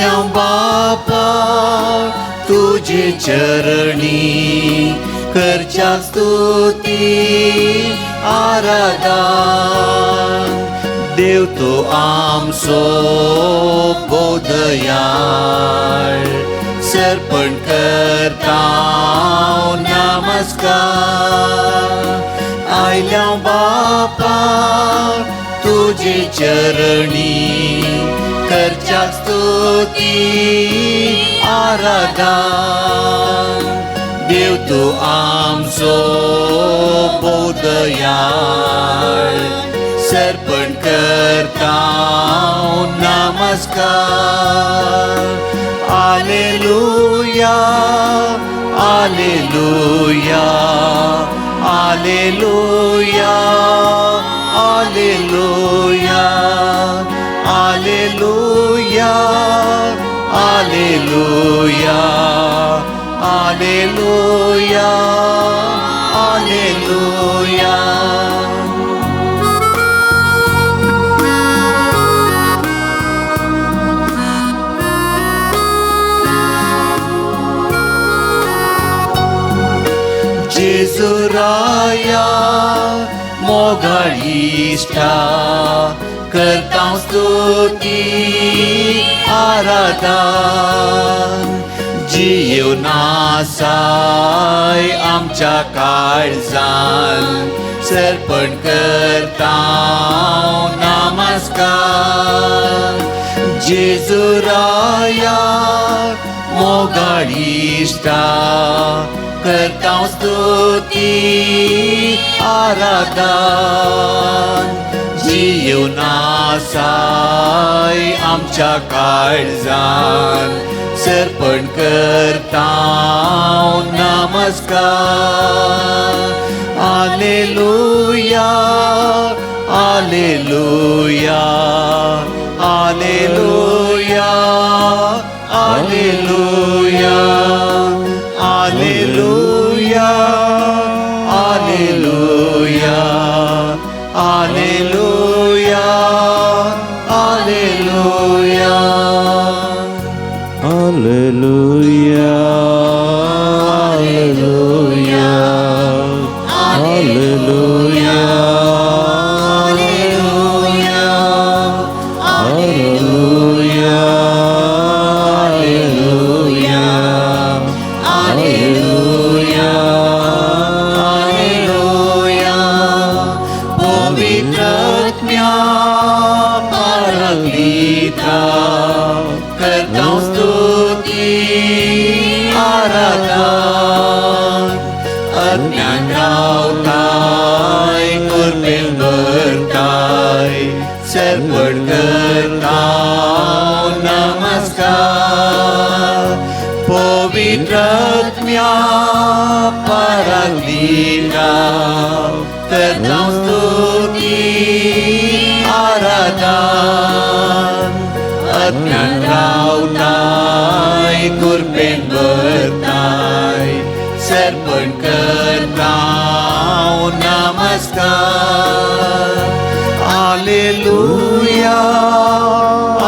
आयल्या बापा तुजे चरणी करच्या स्तुती आराधन देव तो आमचो बोधयाळ सर्पण करता नमस्कार आयल्या बापा तुजे चरणी करच्या स्तुती आराधन देव तूं आमचो बोधयाळ सर्पण करता नमस्कार आलेलुया आलेलुया आलेलुया आलेलुया आलेलुया आलेलुया आलेलुया आलेलुया. जेजुराया मोगाळिश्टा करता स्तुती आराधन जीव नासाय आमच्या काळजान सर्पण करता नमस्कार जेजुराया मोगाळिश्टा करता स्तुती आराधन जीव नासाय आमच्या काळजान सर्पण करता नमस्कार आलेलुया आलेलुया आलेलुया आलेलुया आलेलुया आलेलुया आलेलुया आलेलुया. Hallelujah, hallelujah, hallelujah, hallelujah, hallelujah, hallelujah, hallelujah. पवित्रात्म्या पाराक्लीता करता स्तुती आराधन अज्ञान रावताय कृपेन भरताय सर्पण करता नमस्कार पवित्रात्म्या पाराक्लीता करता स्तुती आराधन अज्ञान रावताय कृपेन भरताय सर्पण करता नमस्कार आलेलुया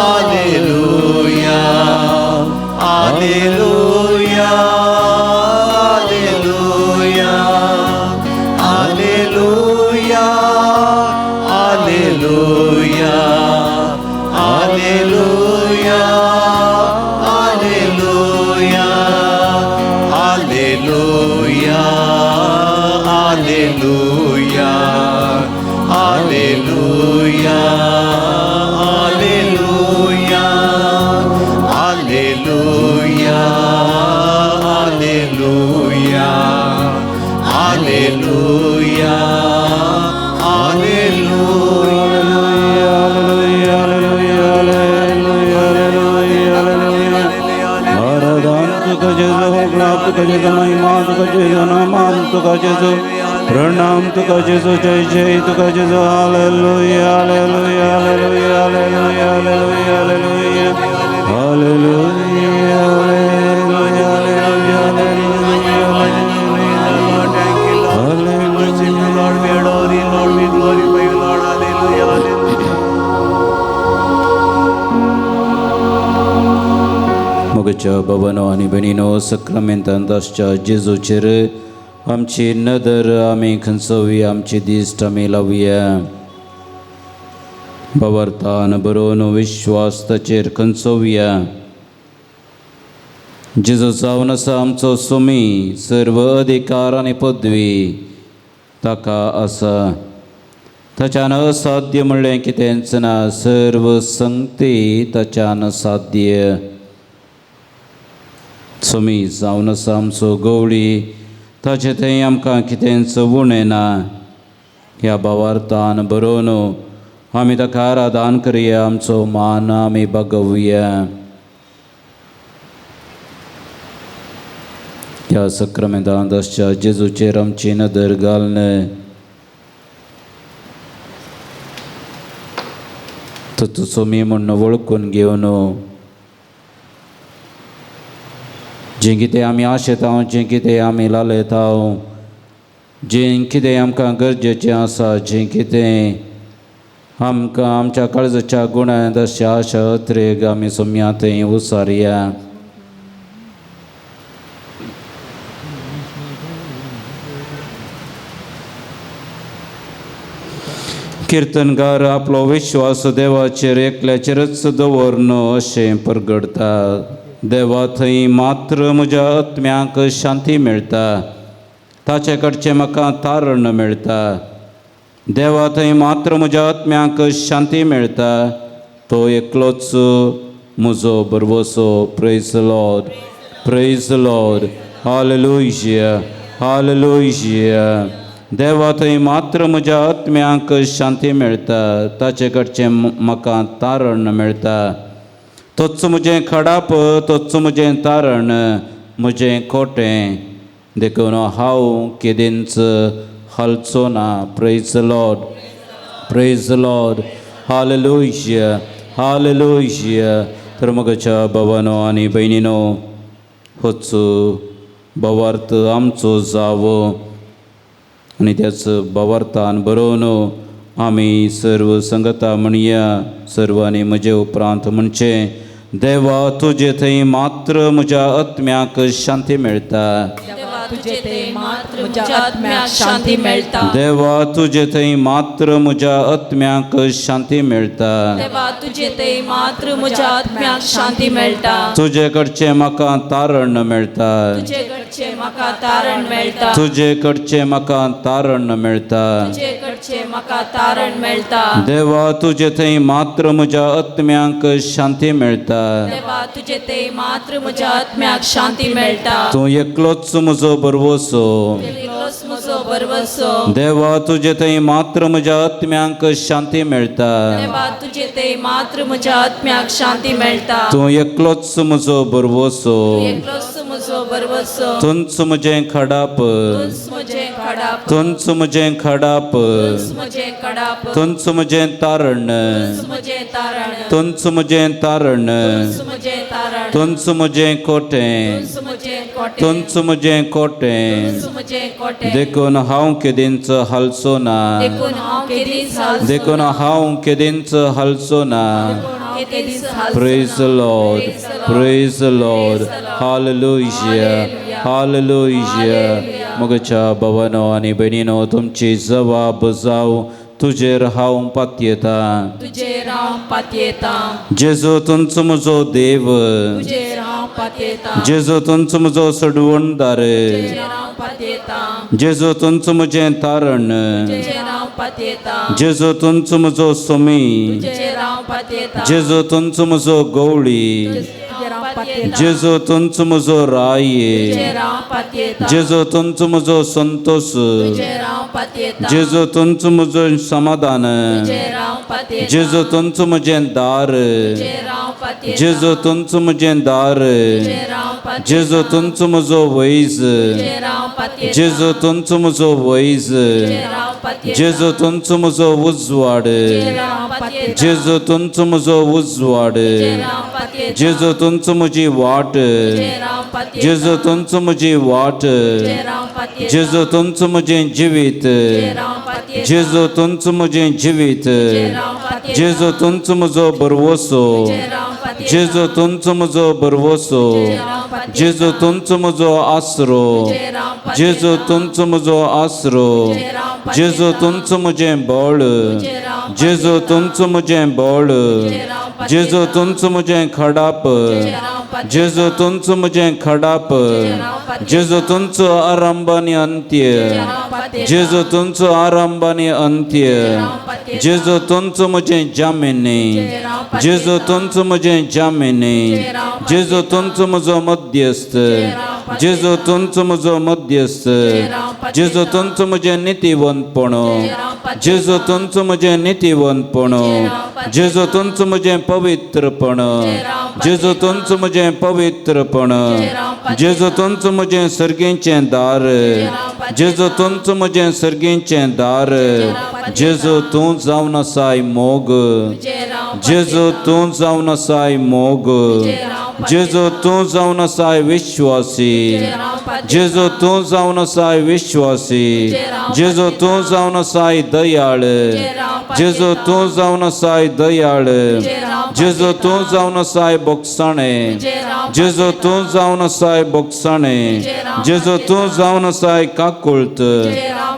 आलेलुया आलेलुया आलेलुया आलेलुया आलेलुया आलेलुया आलेलुया आलेलुया आलेलुया आलेलुया आलेलुया आलेलुया आलेलुया आलेलुया आलेलुया. आराधन तुका जेजू, ग्लाब तुका जेजू, महिमा तुका जेजू, नाम तुका जेजू, प्रणाम तुका जेजू, जय जय तुका जेजू. Hallelujah, hallelujah, hallelujah, hallelujah, hallelujah, hallelujah, hallelujah, hallelujah, hallelujah. Thank you, Lord. We worship you, Lord. We adore you, Lord. We glorify you, Lord. Hallelujah, hallelujah. मोगाच्या बाबानो आनी भयणीनो, सक्रामेंतांत आसच्या जेजूचेर आमची नदर आमी खंचोवया, आमची दिश्ट आमी लावया. भावार्थान बरोवन विश्वास ताचेर खंचोवया. जेजू जावन आसा आमचो सुमी. सर्व अधिकार आनी पदवी ताका आसा. ताच्यान असाध्य म्हणलें कितेंच ना. सर्व संगती ताच्यान साध्य. सुमी जावन आसा आमचो गवळी. ताचें थंय आमकां कितेंच उणें ना. ह्या भावार्थान बरोवन आमी ताका आराधन करया, आमचो मान आमी बागोवया. ह्या सक्रामेंतांत आसच्या जेजूचेर आमची नदर घालन तो सोमी म्हूण वळखून घेवन जें कितें आमी आशेता, जें कितें आमी लालयता, जें कितें आमकां गरजेचें आसा, जें कितें आमकां आमच्या काळजाच्या गुणांत अशा आशा अत्रेग आमी सोम्या थंय उसारया. किर्तनकार आपलो विश्वास देवाचेर एकल्याचेरच दवरन अशें परगडता. देवा थंय मात्र म्हज्या आत्म्याक शांती मेळटा, ताचे कडचें म्हाका तारण मेळटा. देवा थंय मात्र म्हज्या आत्म्याक शांती मेळटा, तो एकलोच म्हजो भरवसो. Praise Lord, praise Lord, hallelujah, hallelujah. देवा थंय मात्र म्हज्या आत्म्याक शांती मेळटा, ताचे कडचें म्हाका तारण मेळटा. तोच म्हजें खडाप, तोच म्हजें तारण, म्हजें कोटें, देखून हांव केदेंच हालचो ना. Praise Lord, praise Lord, hallelujah, hallelujah. तर मगाच्या बाबानो आनी भयणीनो, होच भावार्थ आमचो जावो आनी त्याच भावार्थान बरोवन आमी सर्व संगता म्हणया. सर्वांनी म्हजे उपरांत म्हणचें, देवा तुजे थंय मात्र म्हज्या आत्म्याक शांती मेळटा. देवा तुजे थंय मात्र म्हज्या आत्म्याक शांती मेळटा. देवा तुजे थंय मात्र म्हज्या आत्म्याक शांती मेळटा. देवा तुजे थंय मात्र म्हज्या आत्म्याक शांती मेळटा. तुजे कडचें म्हाका तारण मेळटा. तुजे कडचें म्हाका तारण मेळटा. तुजे कडचें म्हाका तारण मेळटा. तुजे कडचें म्हाका तारण मेळटा. देवा तुजे थंय मात्र म्हज्या आत्म्याक शांती मेळटा. देवा तुजे थंय मात्र म्हज्या आत्म्याक शांती मेळटा. तूं एकलोच म्हजो भरवसो. एकलोच म्हजो भरवसो. देवा तुजे थंय मात्र म्हज्या आत्म्याक शांती मेळटा. देवा तुजे थंय मात्र म्हज्या आत्म्याक शांती मेळटा. तूं एकलोच म्हजो भरवसो. एकलोच म्हजो भरवसो. तूंच म्हजें खडाप. तूंच म्हजें खडाप. तूंच म्हजें खडाप. तूंच म्हजें खडाप. तूंच म्हजें तारण. तूंच म्हजें तारण. तूंच म्हजें तारण. तूंच म्हजें तारण. तूंच म्हजें कोटें. तूंच म्हजें कोटें. तूंच म्हजें कोटें. तूंच म्हजें कोटें. देखून हांव केदींच हालचो ना. देखून हांव केदींच हालचो. देखून हांव केदींच हालचो ना. Praise the Lord, praise the Lord, hallelujah, hallelujah. मगच्या बाबानो आनी भयणीनो, तुमची जबाब जावं तुजेर हांव पातयेता. तुजेर हांव पातयेता. जेजू तुमचो म्हजो देव. तुजेर हांव पातयेता. जेजू तुमचो म्हजो सडवणदार. तुजेर हांव पातयेता. जेजू तुमचो म्हजें तारण. तुजेर हांव पातयेता. जेजू तुमचो म्हजो सोमी. तुजेर हांव पातयेता. जेजू तुमचो म्हजो गवळी. तुजेर हांव पातयेता. जेजू तुमचो म्हजो राय. तुजेर हांव पातयेता. जेजू तुमचो म्हजो संतोष. तुजेर हांव पातयेता. जेजू तुमचो म्हजो समाधान. तुजेर हांव पातयेता. जेजू तुमचो म्हजें दार. तुजेर हांव पातयेता. जेजू तुमचो म्हजें दार. तुजेर हांव पातयेता. जेजू तुमचो म्हजो वैज. तुजेर हांव पातयेता. जेजू तुमचो म्हजो वैज. तुजेर हांव पातयेता. जेजू तुमचो म्हजो उजवाड. तुजेर हांव पातयेता. जेजू तुमचो म्हजो उजवाड. तुजेर हांव पातयेता. जेजू तुमचो म्हजी वाट. तुजेर हांव पातयेता. जेजू तुमचो म्हजी वाट. तुजेर हांव पातयेता. जेजू तुमचो म्हजें जिवीत. तुजेर हांव पातयेता. जेजू तुमचो म्हजें जिवीत. तुजेर हांव पातयेता. जेजू तुमचो म्हजो भरवसो. तुजेर हांव जेजू तुमचो म्हजो भरवसो, जेजू तुमचो म्हजो आसरो, जेजू तुमचो म्हजो आसरो, जेजू तुमचो म्हजें बळ, जेजू तुमचो म्हजें बळ, जेजू तुमचो म्हजें खडाप, जेजू तुमचो म्हजें खडाप, जेजू तुमचो आरंभ आनी अंत्य, जेजू तुमचो आरंभ आनी अंत्य, जेजू तुमचो म्हजें जामिनी, जेजू तुमचो म्हजें जामिनी, जेजू तुमचो म्हजो मध्यस्थ, जेजू तुमचो म्हजो मध्यस्थ, जेजू तुमचो म्हजें नितीवंतपण, जेजू तुमचो म्हजें नितीवंतपण, जेजू तुमचो म्हजें पवित्रपण, जेजू तुमचो म्हजें पवित्रपण, जेजू तुमचो म्हजें सर्गेचें दार, जेजू तुमचो म्हजें सर्गेचें दार, जेजू तूं जावन आसाय मोग, जेजू तूं जावन आसाय मोग, जेजू तूं जावन आसाय विश्वासी, जेजू तूं जावन आसाय विश्वासी, जेजू तूं जावन आसाय दयाळ, जेजू तूं जावन आसाय दयाळ, जेजू तूं जावन आसाय बोगसाणे, जेजू तूं जावन आसाय बोगसाणे, जेजू तूं जावन आसाय काकुळत,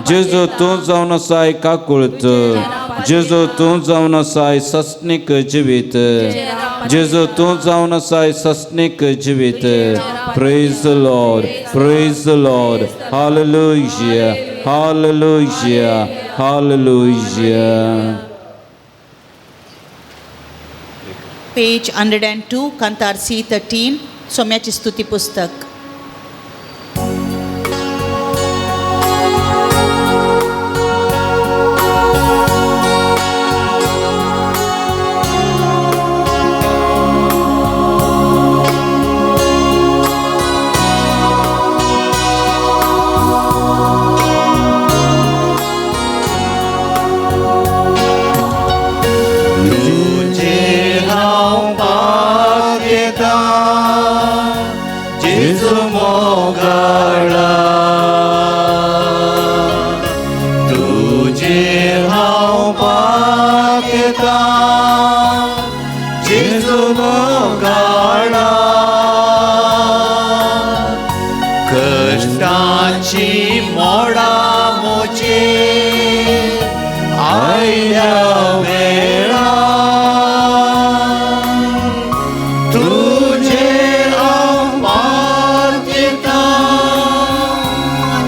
जेजू तूं जावन आसाय काकुळत, जेजू तूं जावन आसाय सस्नीक जिवीत, जेजू तूं जावन आसाय सस्नीक जिवीत. Praise the Lord, praise the Lord, hallelujah, hallelujah, hallelujah. Page 102, Kantar C13, सोम्याची स्तुती पुस्तक. तुझे हांव पातयेता जेजू मोगाळा, तुझे हांव पातयेता जेजू मोगाळा, कश्टांची मोडा म्हजे आयल्या वेळा, तुझे हांव पातयेता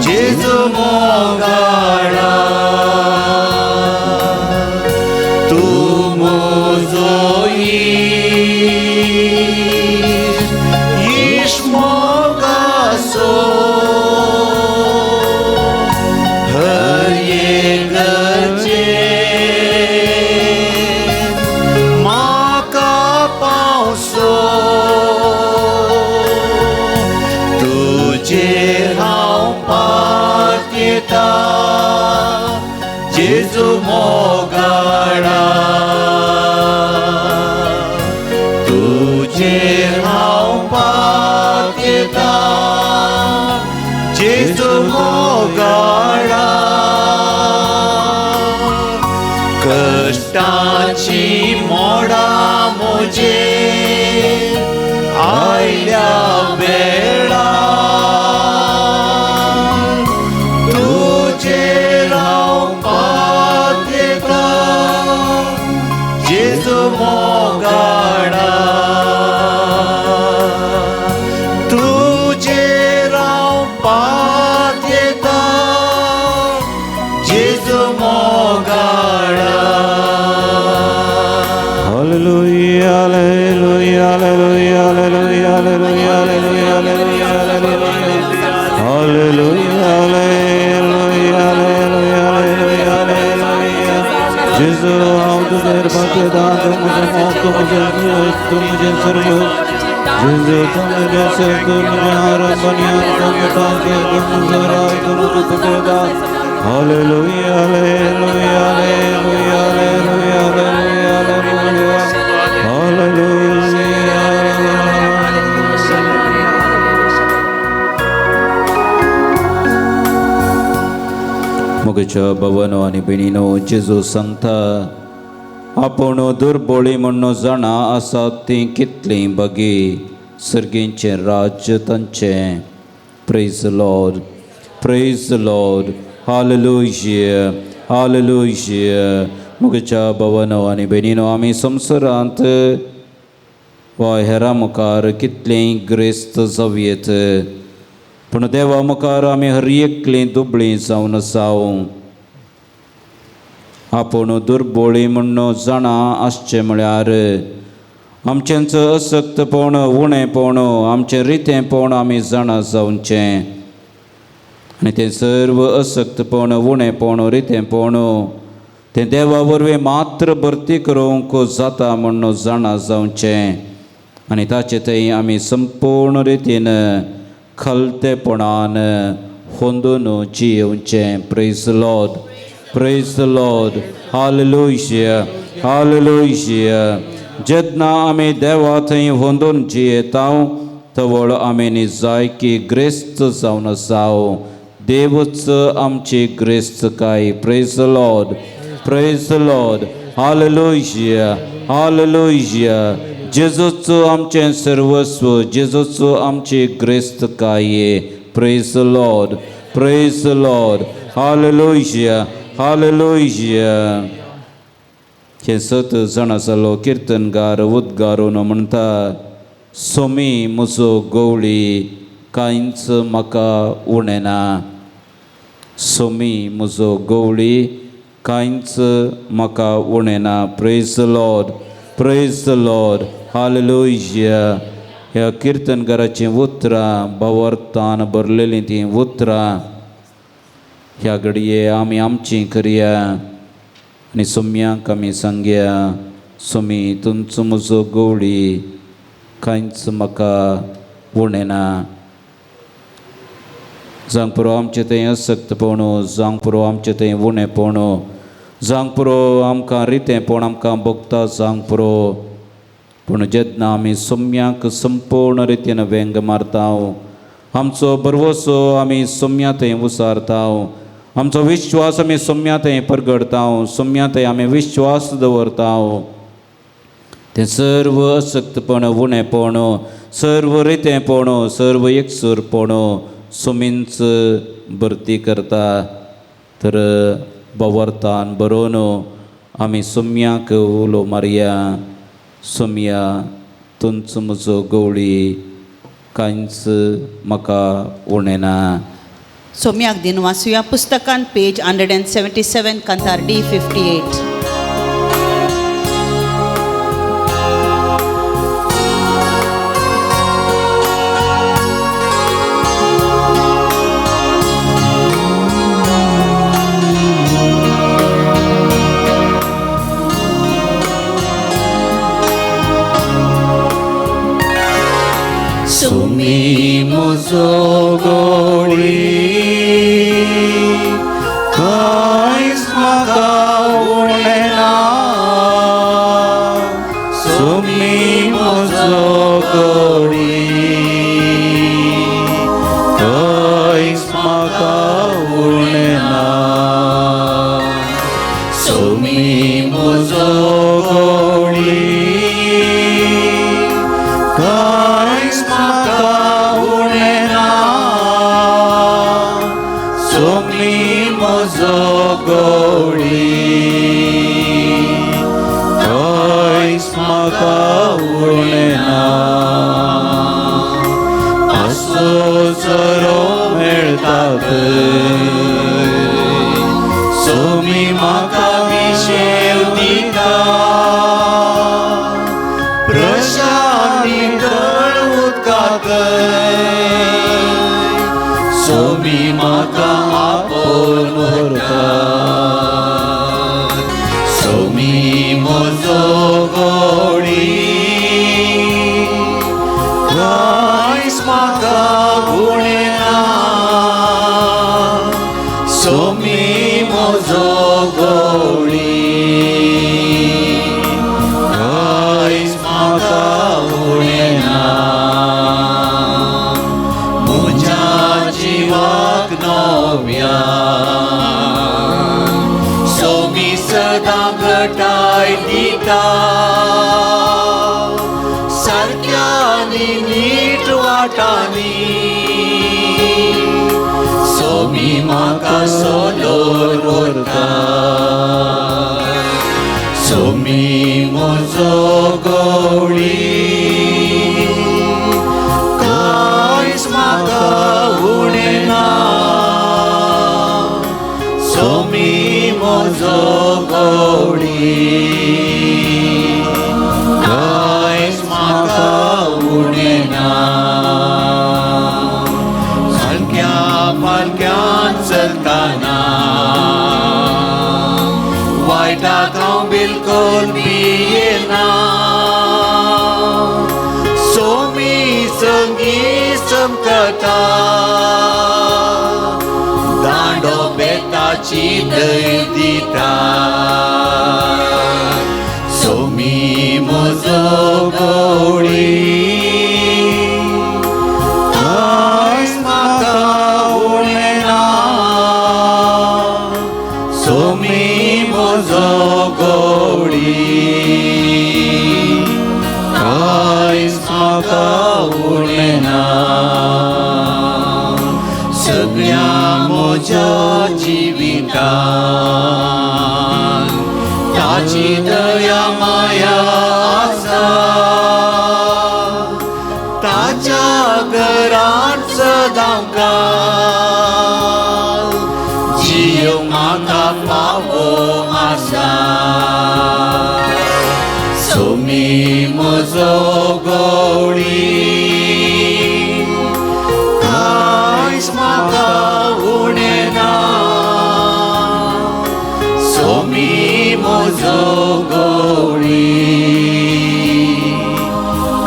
जेजू मोगाळा, तूं म्हजो इश्ट, इश्ट मोगाचो, हर एक गरजेक म्हाका पावसो, तुजेर हांव पातयेता जेजू मोगाळा, तुजेर हांव पातयेता जेजू मोगाळा, कश्टांची मोडा म्हजे आयल्या वेळा, तुजेर हांव पातयेता जेजू मोगाळा, तुजेर हांव पातयेता जेजू मोगाळा. Hallelujah, hallelujah, hallelujah, hallelujah, hallelujah, hallelujah, hallelujah, hallelujah, hallelujah, hallelujah, hallelujah, hallelujah. जेजू हांव तुजेर पातयेता, तूं म्हजें मोग, तूं म्हजें जिवीत, तूं म्हजें सर्व, जेजू तूं म्हजें सर, तूं म्हजें आरंभ आनी अंत, तूं म्हजो म्हजो राय, तूं म्हजो तुजेदार. Hallelujah, hallelujah, hallelujah, hallelujah, hallelujah, hallelujah, hallelujah. मोगेच्या भवनो आनी भयणीनो, जेजू सांगता, आपूण दुर्बोळी म्हण्ण जाणा आसात तीं कितलीं बगी सर्गींचें राज्य तांचें. Praise Lord, praise Lord, hallelujah, hallelujah. मुगच्या भवनो आनी भयणीनो, आमी संवसारांत वा हेरां मुखार कितलीं ग्रेस्त जावयेत, पूण देवा मुखार आमी हर एकलीं दुबळीं जावन आसाव. आपूण दुर्बोळी म्हण्ण जाणा आसचें म्हळ्यार आमचेंच असक्तपण, उणेपण, आमचें रितेंपण आमी जाणा जावचें आनी तें सर्व असक्तपण, उणेपण, रितेंपण तें देवा वरवीं मात्र भरती करूंक जाता म्हण्ण जाणा जावचें आनी ताचे थंय आमी संपूर्ण रितीन खलतेपणान होंदून जियेवचें. Praise Lord, praise Lord, hallelujah, hallelujah. जेन्ना आमी देवा थंय होंदून जियेता तवळ आमी निजायकी ग्रेस्त जावन आसाव. देवच आमची ग्रेस्तकाय. Praise Lord, praise Lord, hallelujah, hallelujah. जेजूच आमचें सर्वस्व, जेजूच आमची ग्रेस्तकाय. Praise Lord, praise Lord, hallelujah, hallelujah. हे सत जाणा जालो किर्तनगार उद्गारून म्हणटा, सोमी म्हजो गवळी कांयच म्हाका उणें ना. सोमी म्हजो गवळी कांयच म्हाका उणें ना. Praise Lord, praise Lord, hallelujah. ह्या किर्तनगाराचीं उतरां भावार्थान भरलेलीं तीं उतरां ह्या घडये आमी आमचीं करया आनी सोम्याक आमी सांगया, सोमी तुमचो म्हजो गवळी कांयच म्हाका उणें ना. जावंक पुरो आमचें थंय असक्तपण, जावंक पुरो आमचें थंय उणेपण, जावंक पुरो आमकां रितेंपण आमकां भोगता जावंक पुरो, पूण जेन्ना आमी सोम्याक संपूर्ण रितीन वेंग मारता, आमचो भरवसो आमी सोम्या थंय उसारता, आमचो विश्वास आमी सोम्या थंय परगडता, सोम्या थंय आमी विश्वास दवरता, तें सर्व असक्तपण, उणेपण, सर्व रितेंपण, सर्व एकसूरपण सोमींच भरती करता. तर भावार्थान बरोवन आमी सोम्याक उलो मारया, सोम्या तुमचो म्हजो गवळी कांयच म्हाका उणें ना. सोम्याक दिन वाचुया पुस्तकान पेज 177 कांतार D58. सुमी म्हजो गवळी कांयच म्हाका उणें ना. सुमी म्हजो गवळी कांयच म्हाका उणें ना. सुमी म्हजो गवळी कांयच म्हाका उणें ना. सुमी म्हजो गवळी कांयच म्हाका उणें ना. असो झरो मेळटा थंय सोमी म्हाका विशेव दिता, प्रशांत नितळ उदकाक सोमी म्हाका आपोवन व्हरता. सोमी म्हजो गवळी कांयच म्हाका उणें ना. सोमी म्हजो गवळी सदां घटाय दिता, सारक्यांनी नीट वाटांनी सोमी म्हाका सोदोन व्हरता. सोमी म्हजो गवळी, कांयच म्हाका उणें ना. सोमी म्हजो गवळी, कांयच म्हाका उणें ना. सारक्या पालक्यान चलतना वायटाक हांव बिलकुल भियेना. सोमी संगी चमकता, दांडो बेताची दय दिता. सोमी म्हजो गवळी, कांयच म्हाका उणें ना. सोमी म्हजो गवळी, कांयच म्हाका उणें ना. सगळ्या म्हज्या जिवितान ताची दया माया आसा, ताच्या घरांत सदांकाळ जियो म्हाका फावो आसा. सोमी म्हजो गवळी, कांयच म्हाका उणें ना. सोमी म्हजो गवळी,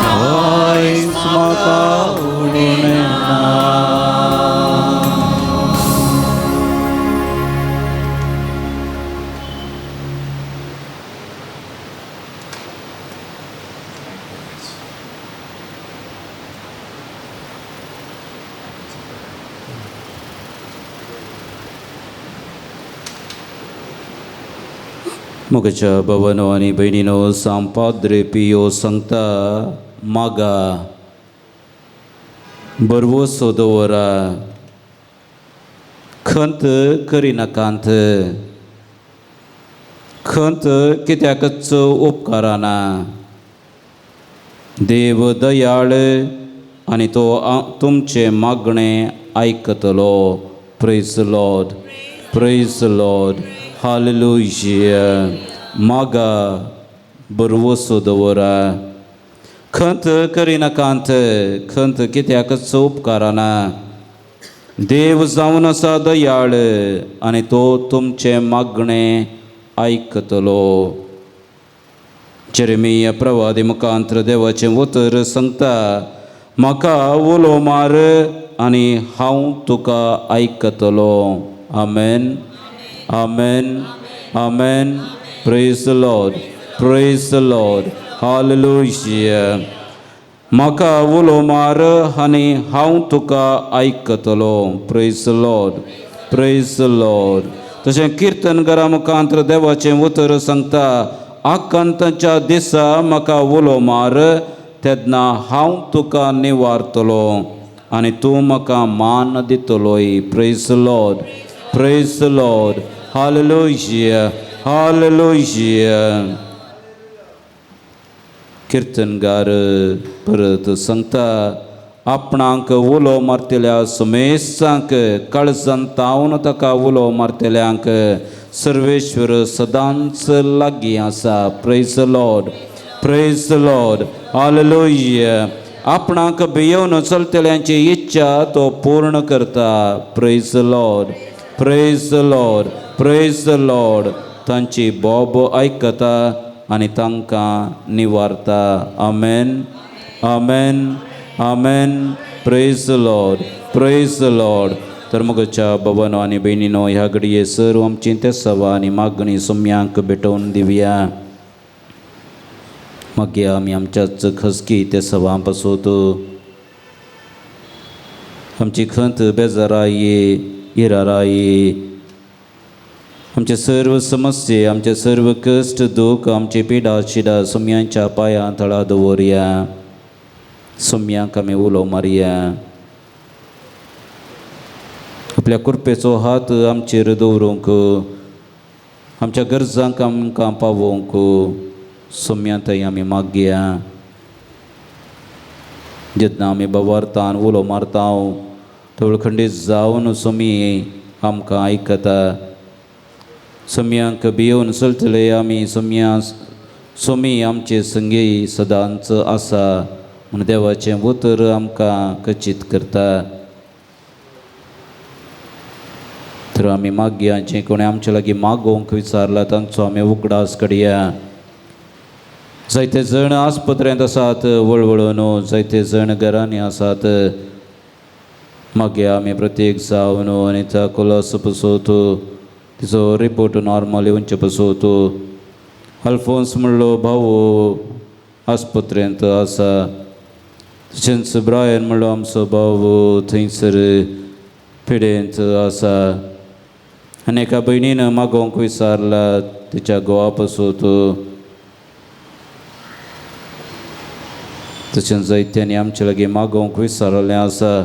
कांयच म्हाका उणें ना. मोगाच्या भावानो आनी भयणीनो, सांग पाद्रे पियो सांगता, मागा, बरवसो दवरा, खंत करिनाकांत. खंत कित्याकच उपकाराना. देव दयाळ आनी तो तुमचें मागणें आयकतलो. Praise Lord, praise Lord, hallelujah. मागा, बरवसो दवरा, खंत करिनाकांत. खंत कित्याकच उपकाराना. देव जावन आसा दयाळ आनी तो तुमचें मागणें आयकतलो. जेरेमिया प्रवादी मुखांत्र देवाचें उतर सांगता, म्हाका उलो मार आनी हांव तुका आयकतलो. आमेन, आमेन, आमेन. Praise the Lord, praise the Lord, hallelujah. म्हाका उलो मार आनी हांव तुका आयकतलो. Praise the Lord, praise the Lord. तशें किर्तनकारा मुखांत्र देवाचें उतर सांगता, आकांताच्या दिसा म्हाका उलो मार, तेन्ना हांव तुका निवारतलो आनी तूं म्हाका मान दितलोय. Praise the Lord, praise the Lord, hallelujah, hallelujah. किर्तनगार परत सांगता, आपणाक उलो मारतल्या सुमेसांक, काळजान तावन ताका उलो मारतल्यांक सर्वेश्वर सदांच लागीं आसा. Praise the Lord, praise the Lord, hallelujah. आपणाक भियोवन चलतल्यांची इच्छा तो पूर्ण करता. Praise the Lord, praise the Lord, praise the Lord. तांची बोब आयकता आनी तांकां निवारता. आमेन, आमेन, आमेन. Praise the Lord, praise the Lord. तर मोगाच्या बाबानो आनी भयणीनो, ह्या घडये सर्व आमची तेसावा आनी मागणी सोम्यांक भेटोवन दिवया. मागीर आमी आमच्याच खसकी तेसावां पासून आमची खंत बेजाराय इराराय आमचे सर्व समस्ये, आमचे सर्व कश्ट दुख, आमची पिडा शिडा सोम्यांच्या पांयां तळा दवरया. सोम्यांक आमी उलो मारया. आपल्या कृपेचो हात आमचेर दवरूंक, आमच्या गरजांक आमकां पावोवंक सोम्या थंय आमी मागया. जेन्ना आमी बवार्तान उलो मारता तवळ खंडीत जावन सोमी आमकां आयकता. सोम्यांक भियोवन चलतले आमी. सोम्या सोमी आमचे संगी सदांच आसा म्हूण देवाचें उतर आमकां कचीत करता. तर आमी मागया. जें कोणें आमचे लागीं मागोवंक विचारला तांचो आमी उगडास कडया. जायते जण आस्पत्रेंत आसात वळवळून, जायते जण घरांनी आसात. मागया आमी प्रत्येक जावन आनी कोलस पसोत तिचो रिपोर्ट नॉर्मल येवचे पसोत. अल्फोन्स म्हणलो भाव आस्पत्रेंत आसा. तशेंच ब्रायन म्हणलो आमचो भाव थंयसर पिडेंत आसा. आनी एका भयणीन मागोवंक विचारला तिच्या घोवा पसोत. तशेंच जायत्यांनी आमचे लागीं मागोवंक विचारलें आसा.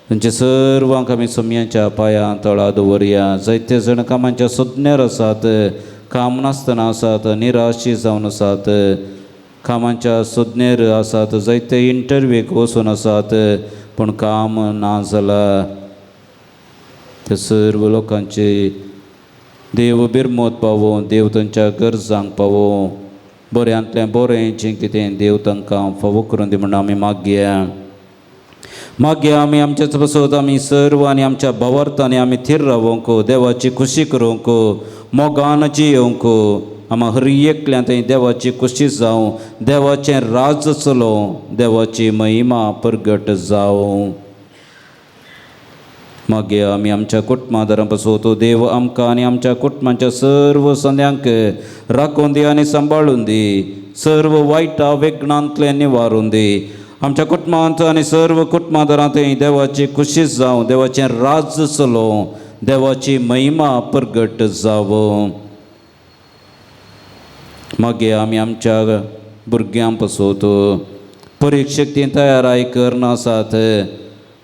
तांचे सर्वांक आमी सोम्यांच्या पांयां तळा दवरया. जायते जण कामांच्या सोदण्यार आसात, काम नासतना आसात, निराशी जावन आसात, कामांच्या सोदनेर आसात, जायते इंटरव्यूक वचून आसात पूण काम ना जाला. त्या सर्व लोकांचे देव बिरमत पावोवं, देव तांच्या गरजांक पावोवं, बऱ्यांतलें बरें जें कितें देव तांकां फावो करून दी म्हूण आमी मागया. मागया आमी आमच्याच पासत आमी सर्व आनी आमच्या भावार्थांनी आमी थीर रावोंक, देवाची खुशी करूंक, मोगान जियोवंक. आमा हर एकल्यान थंय देवाची खुशी जावं, देवाचें राज चलोवं, देवाची महिमा परगट जावं. मागीर आमी आमच्या कुटुंबादारां पासत देव आमकां आनी आमच्या कुटुंबाच्या सर्व संद्यांक राखून दी आनी सांबाळून दी, सर्व वायटा वेगणांतलें निवारून दी. आमच्या कुटुंबांत आनी सर्व कुटुंबादारांत देवाची खुशी जावं, देवाचें राज चलोवं, देवाची महिमा परगट जावं. मागीर आमी आमच्या भुरग्यां पासत परिक्षेक तीं तयाराय करून आसात.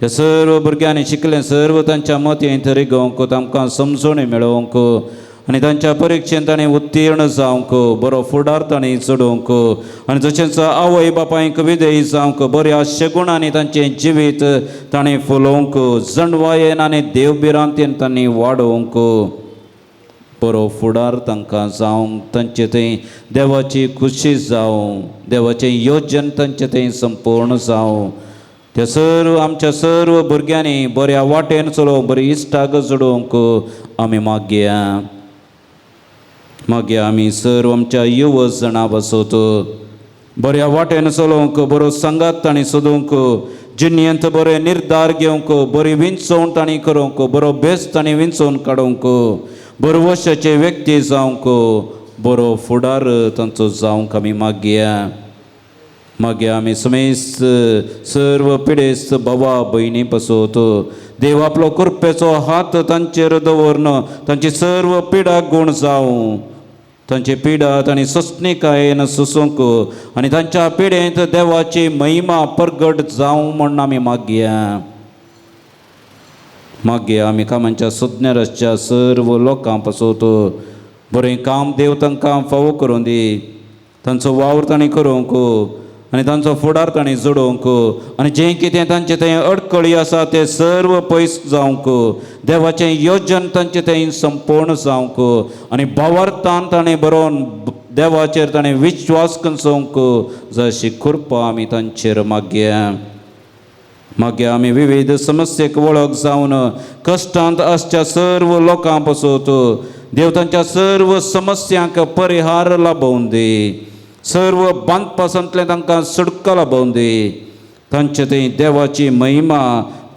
त्या सर्व भुरग्यांनी शिकलें सर्व तांच्या मतींत रिगोवंक, तांकां समजणी मेळोवंक आनी तांच्या परिक्षेंत तांणी उत्तीर्ण जावंक, बरो फुडार तांणी चडोवंक आनी तशेंच आवय बापायक विधेयी जावंक, बऱ्या शगुणांनी तांचें जिवीत तांणी फुलोवंक, जणवायेन आनी देवभिरांतेन तांणी वाडोवंक, बरो फुडार तांकां जावंक, तांचे थंय देवाची खुशी जावं, देवाचें योजन तांचे थंय संपूर्ण जावं. त्या सर्व आमच्या सर्व भुरग्यांनी बऱ्या वाटेन चलोवंक, बरी इश्टाग जोडोवंक आमी मागया. मागीर आमी सर्व आमच्या युव जाणां पासत बऱ्या वाटेन चलोवंक, बरो सांगात तांणी सोदूंक, जिणेंत बरे निर्धार घेवंक, बरी विंचवण तांणी करूंक, बरो भेस तांणी विंचोवन काडूंक, बरो वशाचे व्यक्ती जावंक, बरो फुडार तांचो जावंक आमी मागया. मागीर आमी समेस्त सर्व पिडेस्त भावा भयणी पासत देव आपलो कृपेचो हात तांचेर दवरून तांची सर्व पिडा गूण जावं, तांची पिडा तांणी सोंसणीकायेन सोसूंक आनी तांच्या पिडेंत देवाची महिमा परगट जावं म्हूण आमी मागया. मागीर आमी कामांच्या सोदण्यार आसच्या सर्व लोकां पासत बरें काम देव तांकां फावो करून दी, तांचो वावर तांणी करूंक आनी तांचो फुडार तांणी जोडोवंक आनी जें कितें तांचें थंय अडकळी आसा तें सर्व पयस जावंक, देवाचें योजन तांचें थंय संपूर्ण जावंक आनी भावार्थान ताणें बरोवन देवाचेर ताणें विश्वास कंचोवंक जशी कृपा आमी तांचेर मागया. मागीर आमी विविध समस्येक वळख जावन कश्टांत आसच्या सर्व लोकां पासत देव तांच्या सर्व समस्यांक परिहार लाभोवन दी, सर्व बांदपासांतलें तांकां सुटका लाभोवन दी, तांचे थंय देवाची महिमा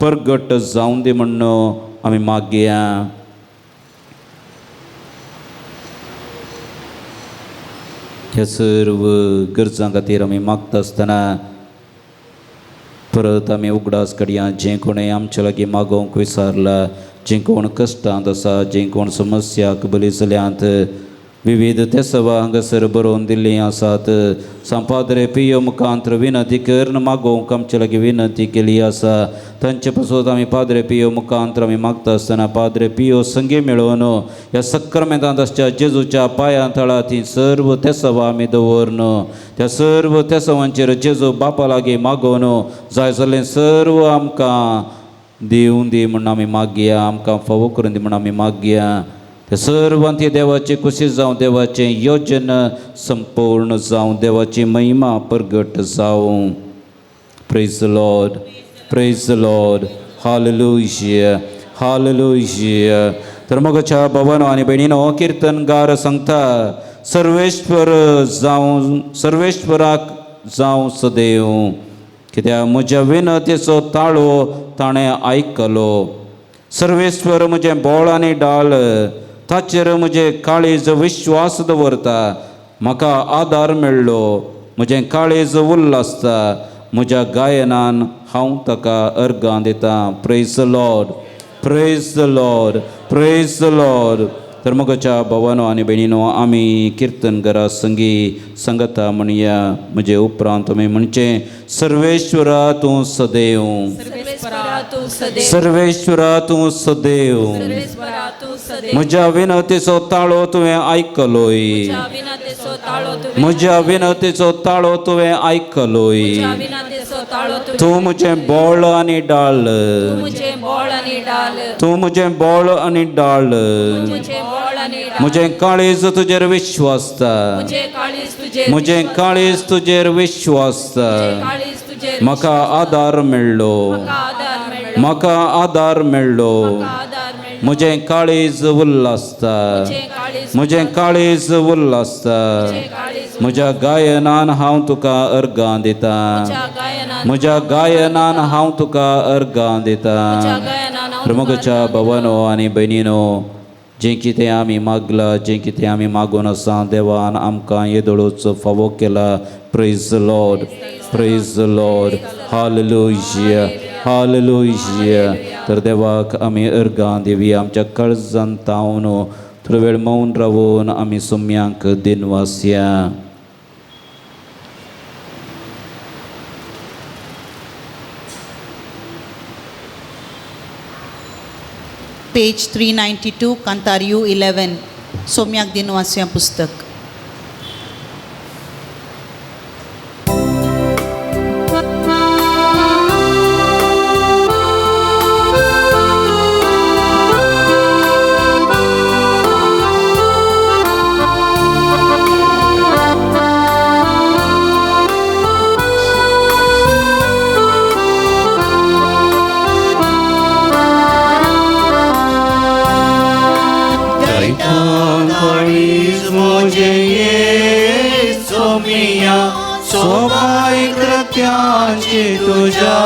परगट जावन दी म्हूण आमी मागया. ह्या सर्व गरजां खातीर आमी मागता आसतना परत आमी उगडास कडया जें कोणें आमच्या लागीं मागोवंक विचारला जीं कोण कश्टांत आसा, जीं कोण समस्याक बली जाल्यांत, विविध तेसवा हांगासर बरोवन दिल्लीं आसात. सांपाद्रे पियो मुखांत्र विनंती करून मागोवंक आमचे लागीं विनंती केली आसा. तांचे पासत आमी पाद्रे पियो मुखांत्र आमी मागता आसतना पाद्रे पियो संगी मेळोवन ह्या सक्रमेंतांत आसच्या जेजूच्या पांयां तळा ती सर्व तेसवा आमी दवरन त्या सर्व तेसवांचेर जेजू बापा लागीं मागोवन जाय जाल्लें सर्व आमकां दिवं दी म्हूण आमी मागया, आमकां फावो करून दी म्हूण आमी मागया. ते सर्वांती देवाची कुशी जावं, देवाचें योजन संपूर्ण जावं, देवाची महिमा प्रगट जावं. Praise the Lord, praise the Lord, hallelujah, hallelujah. तर मगच्या भवनो आनी भयणीनो, किर्तनगार सांगता, सर्वेश्वर जावं, सर्वेश्वराक जावं सदैव, कित्याक म्हज्या विनतेचो ताळो ताणें आयकलो. सर्वेश्वर म्हजें बोळ आनी डाळ, ताचेर म्हजें काळीज विश्वास दवरता. म्हाका आदार मेळ्ळो, म्हजें काळीज उल्लासता, म्हज्या गायनान हांव ताका अर्गां दितां. Praise the Lord, praise the Lord, praise the Lord. तर मगच्या भवानो आनी भयणीनो, आमी किर्तनकारा संगी संगता म्हणया. म्हजे उपरांत तुमी म्हणचें, सर्वेश्वरा तूं सदैव, सर्वेश्वरा तूं सदैव, सर्वेश्वरा तूं सदैव, सर्वेश्वरा तूं सदैव, म्हज्या विनवतेचो ताळो तुवें आयकलोय, म्हज्या विनतेचो ताळो तुवें, म्हज्या विनवतेचो ताळो तुवें आयकलोय. म्हज्या विनतेचो ताळो तुवें, तूं म्हजें बोळ आनी डाळ, तूं म्हजें बोळ आनी डाल, तूं म्हजें बोळ आनी डाळ, तूं म्हजें बोळ आनी डाल, म्हजें काळीज तुजेर विश्वासता, म्हजें काळीज तुजेर, म्हजें काळीज तुजेर विश्वासता. म्हजें काळीज तुजेर, म्हाका आदार मेळ्ळो, म्हाका आदार मेळ्ळो, म्हाका आदार मेळ्ळो, म्हाका आदार मेळ्ळो, म्हजें काळीज उल्लासता, म्हजें काळीज, म्हजें काळीज उल्लासता, म्हजें काळीज, म्हज्या गायनान हांव तुका अर्गां दितां, म्हज्या गायनान, म्हज्या गायनान हांव तुका अर्गां दितां. म्हज्या गायनान हांव तुका प्रमुखाच्या भवानो आनी भयणीनो, जें कितें आमी मागलां, जें कितें आमी मागून आसा, देवान आमकां येदोळूच फावो केला. Praise the Lord, praise the Lord, hallelujah, hallelujah. तर देवाक आमी अर्गां दिवया. आमच्या काळजान तावन थोडो वेळ मौन रावून आमी सुम्यांक दिनवासया. पेज 392, कांतार you 11, सोम्याक दिनवासया पुस्तक. काळीज म्हजें ये सोमिया, सोबाय कृत्यांची तुज्या,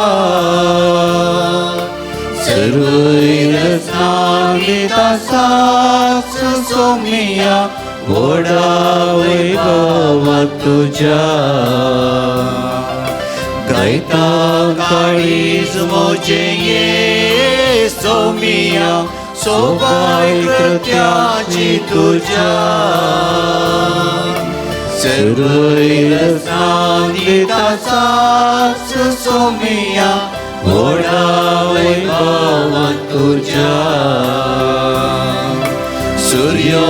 सर्वय रचना दिता साक्ष सोमिया, व्हडा वैभवा तुज्या. गायता काळीज म्हजें ये सोमिया, सोबाय कृत्याची तुज्या, सर्वय रचना दिता साक्ष सोमिया, व्हडा वैभवा तुज्या. सूर्यो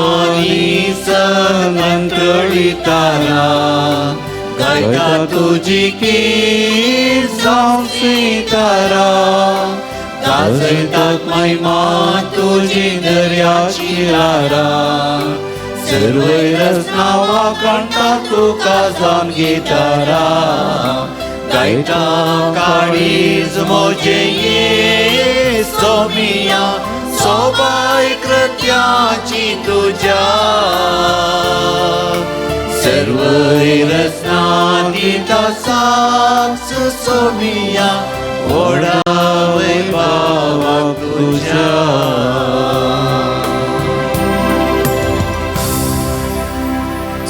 आनी सनंतळी तारा, गायता तुजी कीर्त जावं सितारा, गाजयतात महिमा तुजी दर्याची ल्हारां, सर्वय रचना वाखाणटा तुका जावन गितारा. गायता काळीज म्हजें ये सोमिया, सोबाय कृत्याची तुज्या, सर्वय रचना दिता साक्ष सोमिया, व्हडा वैभवा तुज्या.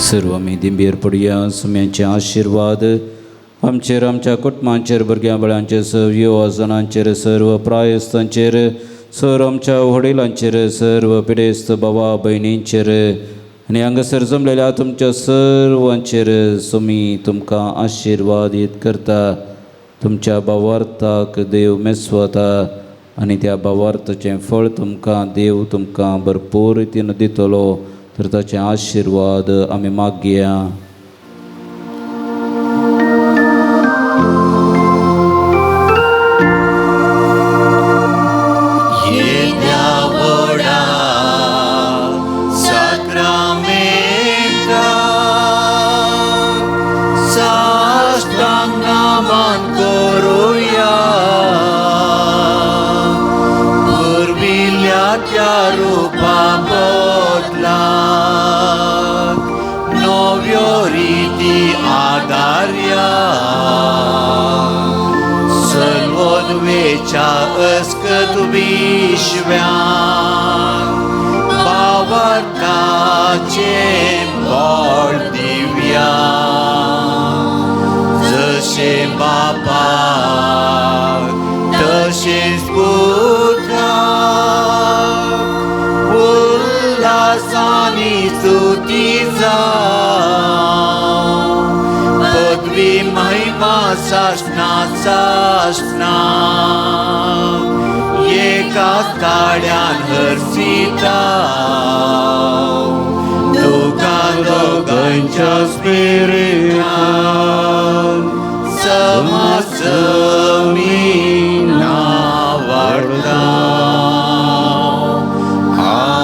सर्व आमी दिंबेर पडया. सुम्याचे आशिर्वाद आमचेर, आमच्या कुटुंबांचेर, भुरग्यां बाळांचेर, सर्व युवाजणांचेर, सर्व प्रायस्तांचेर, सर आमच्या वडिलांचेर, सर्व पिडेस्त बाबा भयणींचेर आनी हांगासर जमलेल्या तुमच्या सर्वांचेर सोमी तुमकां आशिर्वादीत करता. तुमच्या भावार्थाक देव मेस्वता आनी त्या भावार्थाचें फळ तुमकां देव तुमकां भरपूर रितीन दितलो. तर ताचे आशिर्वाद आमी मागया. अस्कत विश्व्यान बावरताचे बळ दिव्या, जशें बापाक तशेंच पुत्राक उल्हासानी स्तुती जावं, पदवी महिमा सासणा सासणा एका ताळ्यान हर्षिता तुका दोगांच्या स्पिरिटान समासमी नावाडता. आमेन.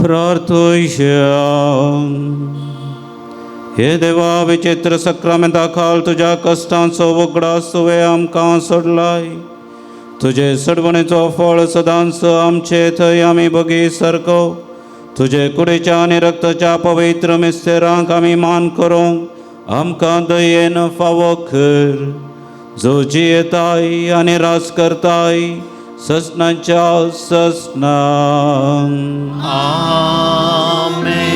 प्रार्थुया. हे देवा, विचित्र सक्रामेंता खाल तुज्या कश्टांचो उगडास तुवें आमकां सोडलाय. तुजे सडवणेचो फळ सदांच आमचे थंय आमी बगी सारको तुजे कुडीच्या आनी रक्ताच्या पवित्र मिस्तेरांक आमी मान करूंक आमकां दयेन फावो कर, जो जियेताय आनी राज करताय ससनाच्या ससनांक. आमेन.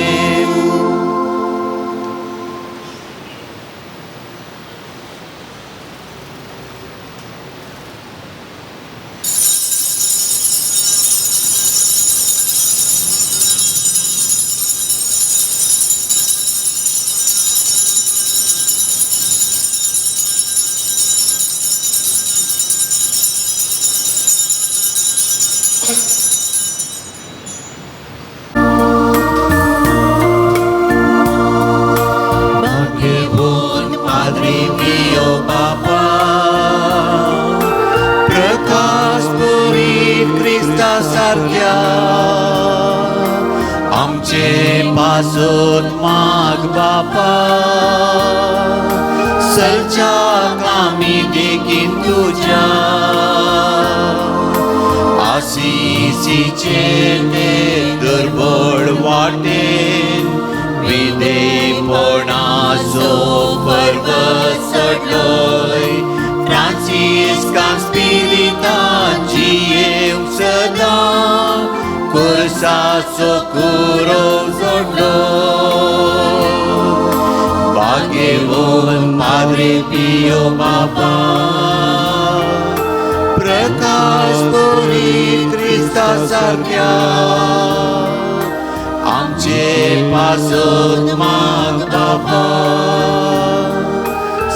पासून माग बापा, सलच्या कामी देखीन तुज्या आसिसीचे ते दुर्बळ वाटेन विदेपणाचो पर्वत चडलोय, फ्रांसिस्कान स्पिरितान जियेवंक सदां कुर्साचो कुरो जोडलो. भाग्यवान पाद्रे पियो बापा, प्रकाश पुरी क्रिस्ता सारक्या आमचे पासत माग बापा,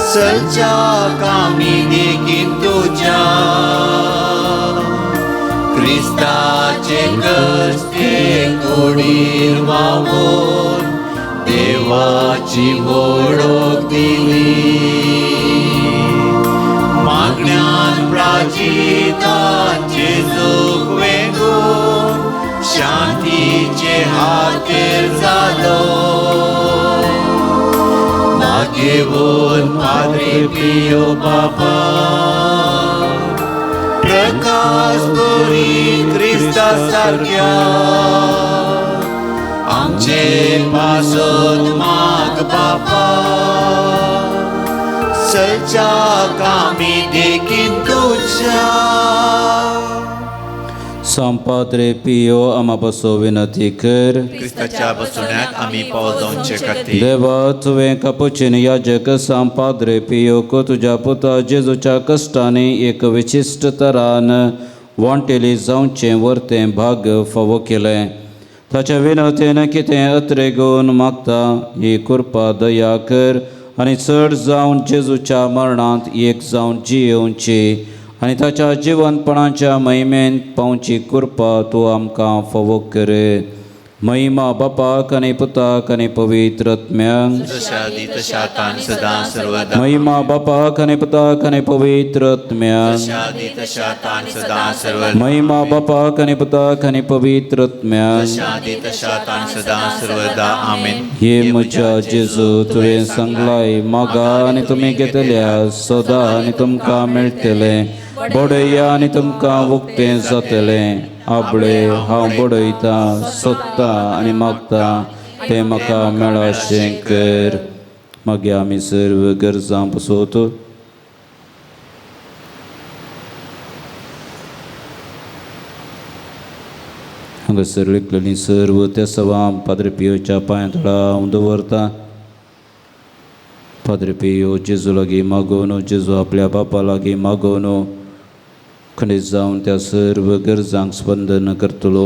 सलच्या कामी देखीन तुज्या क्रिस्ताचे कश्टे कुडीर वावून देवाची वळख दिली, मागण्यान प्राचितान जेजूक वेंगून शांतीचे हातेर जालो. मागेवन पाद्रे पियो बापा, प्रकाश पुरी क्रिस्ता सारक्या आमचे पासत माग बापा, सलच्या कामी देखीन तुज्या. सांग पाद्रे पियो आमा पासो विनंती कर. क्रिस्ताच्या बसवण्याक आमी पाव जावचे खातीर. देवा तुवें कापुचीन याजक सांग पाद्रे पियोक तुज्या पुता जेजूच्या कश्टांनी एक विशिश्ट तरान वांटेली जावचें वर्तें भाग्य फावो केलें. ताच्या विनवतेन कितें अत्रेगून मागता ही कृपा दया कर आनी चड जावन जेजूच्या मरणांत एक जावन जियेवची आनी ताच्या जिवनपणाच्या महिमेन पावची कृपा तूं आमकां फावो कर. महिमा बापाक आनी पुताक आनी पवित्र आत्म्याक. जशा आदी तशा आतां आनी सदां सर्वदा. महिमा बापाक आनी पुताक आनी पवित्र आत्म्याक. जशा आदी तशा आतां आनी सदां सर्वदा. महिमा बापाक आनी पुताक आनी पवित्र आत्म्याक. जशा आदी तशा आतां आनी सदां सर्वदा. आमेन. हे म्हज्या जेजू तुवें सांगलाय मागा आनी तुमी घेतल्या सदां आनी तुमकां मेळटलें बडया आनी तुमकां उक्तें जातलें. आपले हांव बडयतां सोदतां आनी मागतां तें म्हाका मेळाशें कर. मागीर आमी सर्व गरजां पसोत हांगासर लिखलेलीं सर्व त्या सवां पाद्रे पियोच्या पांयां तळा हांव दवरतां. पाद्रे पियो जेजू लागीं मागोवन जेजू आपल्या बापा लागीं मागोवन खंडीत जावन त्या सर्व गरजांक स्पंदन करतलो.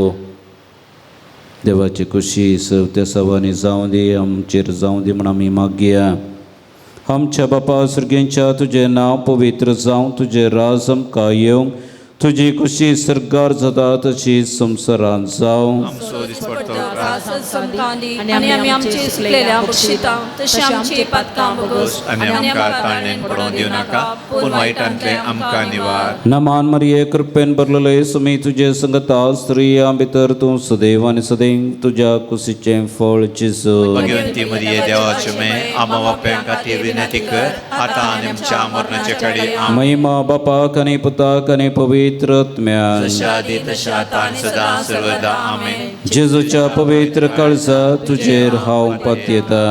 देवाची खुशी सर्व त्या सवांनी जावं दी आमचेर जावं दी म्हण आमी मागया. आमच्या बापा सर्गेंच्या तुजें नांव पवित्र जावं, तुजें राज आमकां येवं, तुजी खुशी सर्गार जाता तशी संवसारांत जावं. आमचो दिसपडतो ग्रास आनी आमी आमचे सुकलेल्या बक्षिता तशी आमची पातकां भोगोस आनी आमकां ताळणेन पडोवंक दिवं नाका पूण वायटांतलें आमकां निवार. नमान मरिये कृपेन भरलेले सुमी तुजे संगता स्त्रियां भितर तूं सदैव आनी सदैव तुज्या कुशीचें फळ जेजू. भगवंती मरिये देवाचे मे आमा बाप्यां खातीर विनंती कर आतां आनी आमच्या मरणाचे कडेन. आमेन. महिमा बापाक आनी पुताक आनी पवित्र आत्म्याक. जशा आदी तशा आतां आनी सदां सर्वदा. आमेन. जेजूच्या पवित्र काळजा तुजेर हांव पातयेता.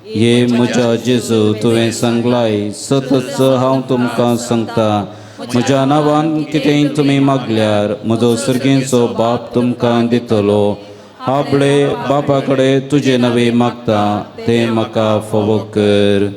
हे म्हज्या जेजू तुवें सांगलाय सतच हांव तुमकां सांगता म्हज्या नांवान कितेंय तुमी मागल्यार म्हजो सर्गेचो बाप तुमकां दितलो. आपले बापा कडेन तुजें नवें मागता तें म्हाका फावो कर.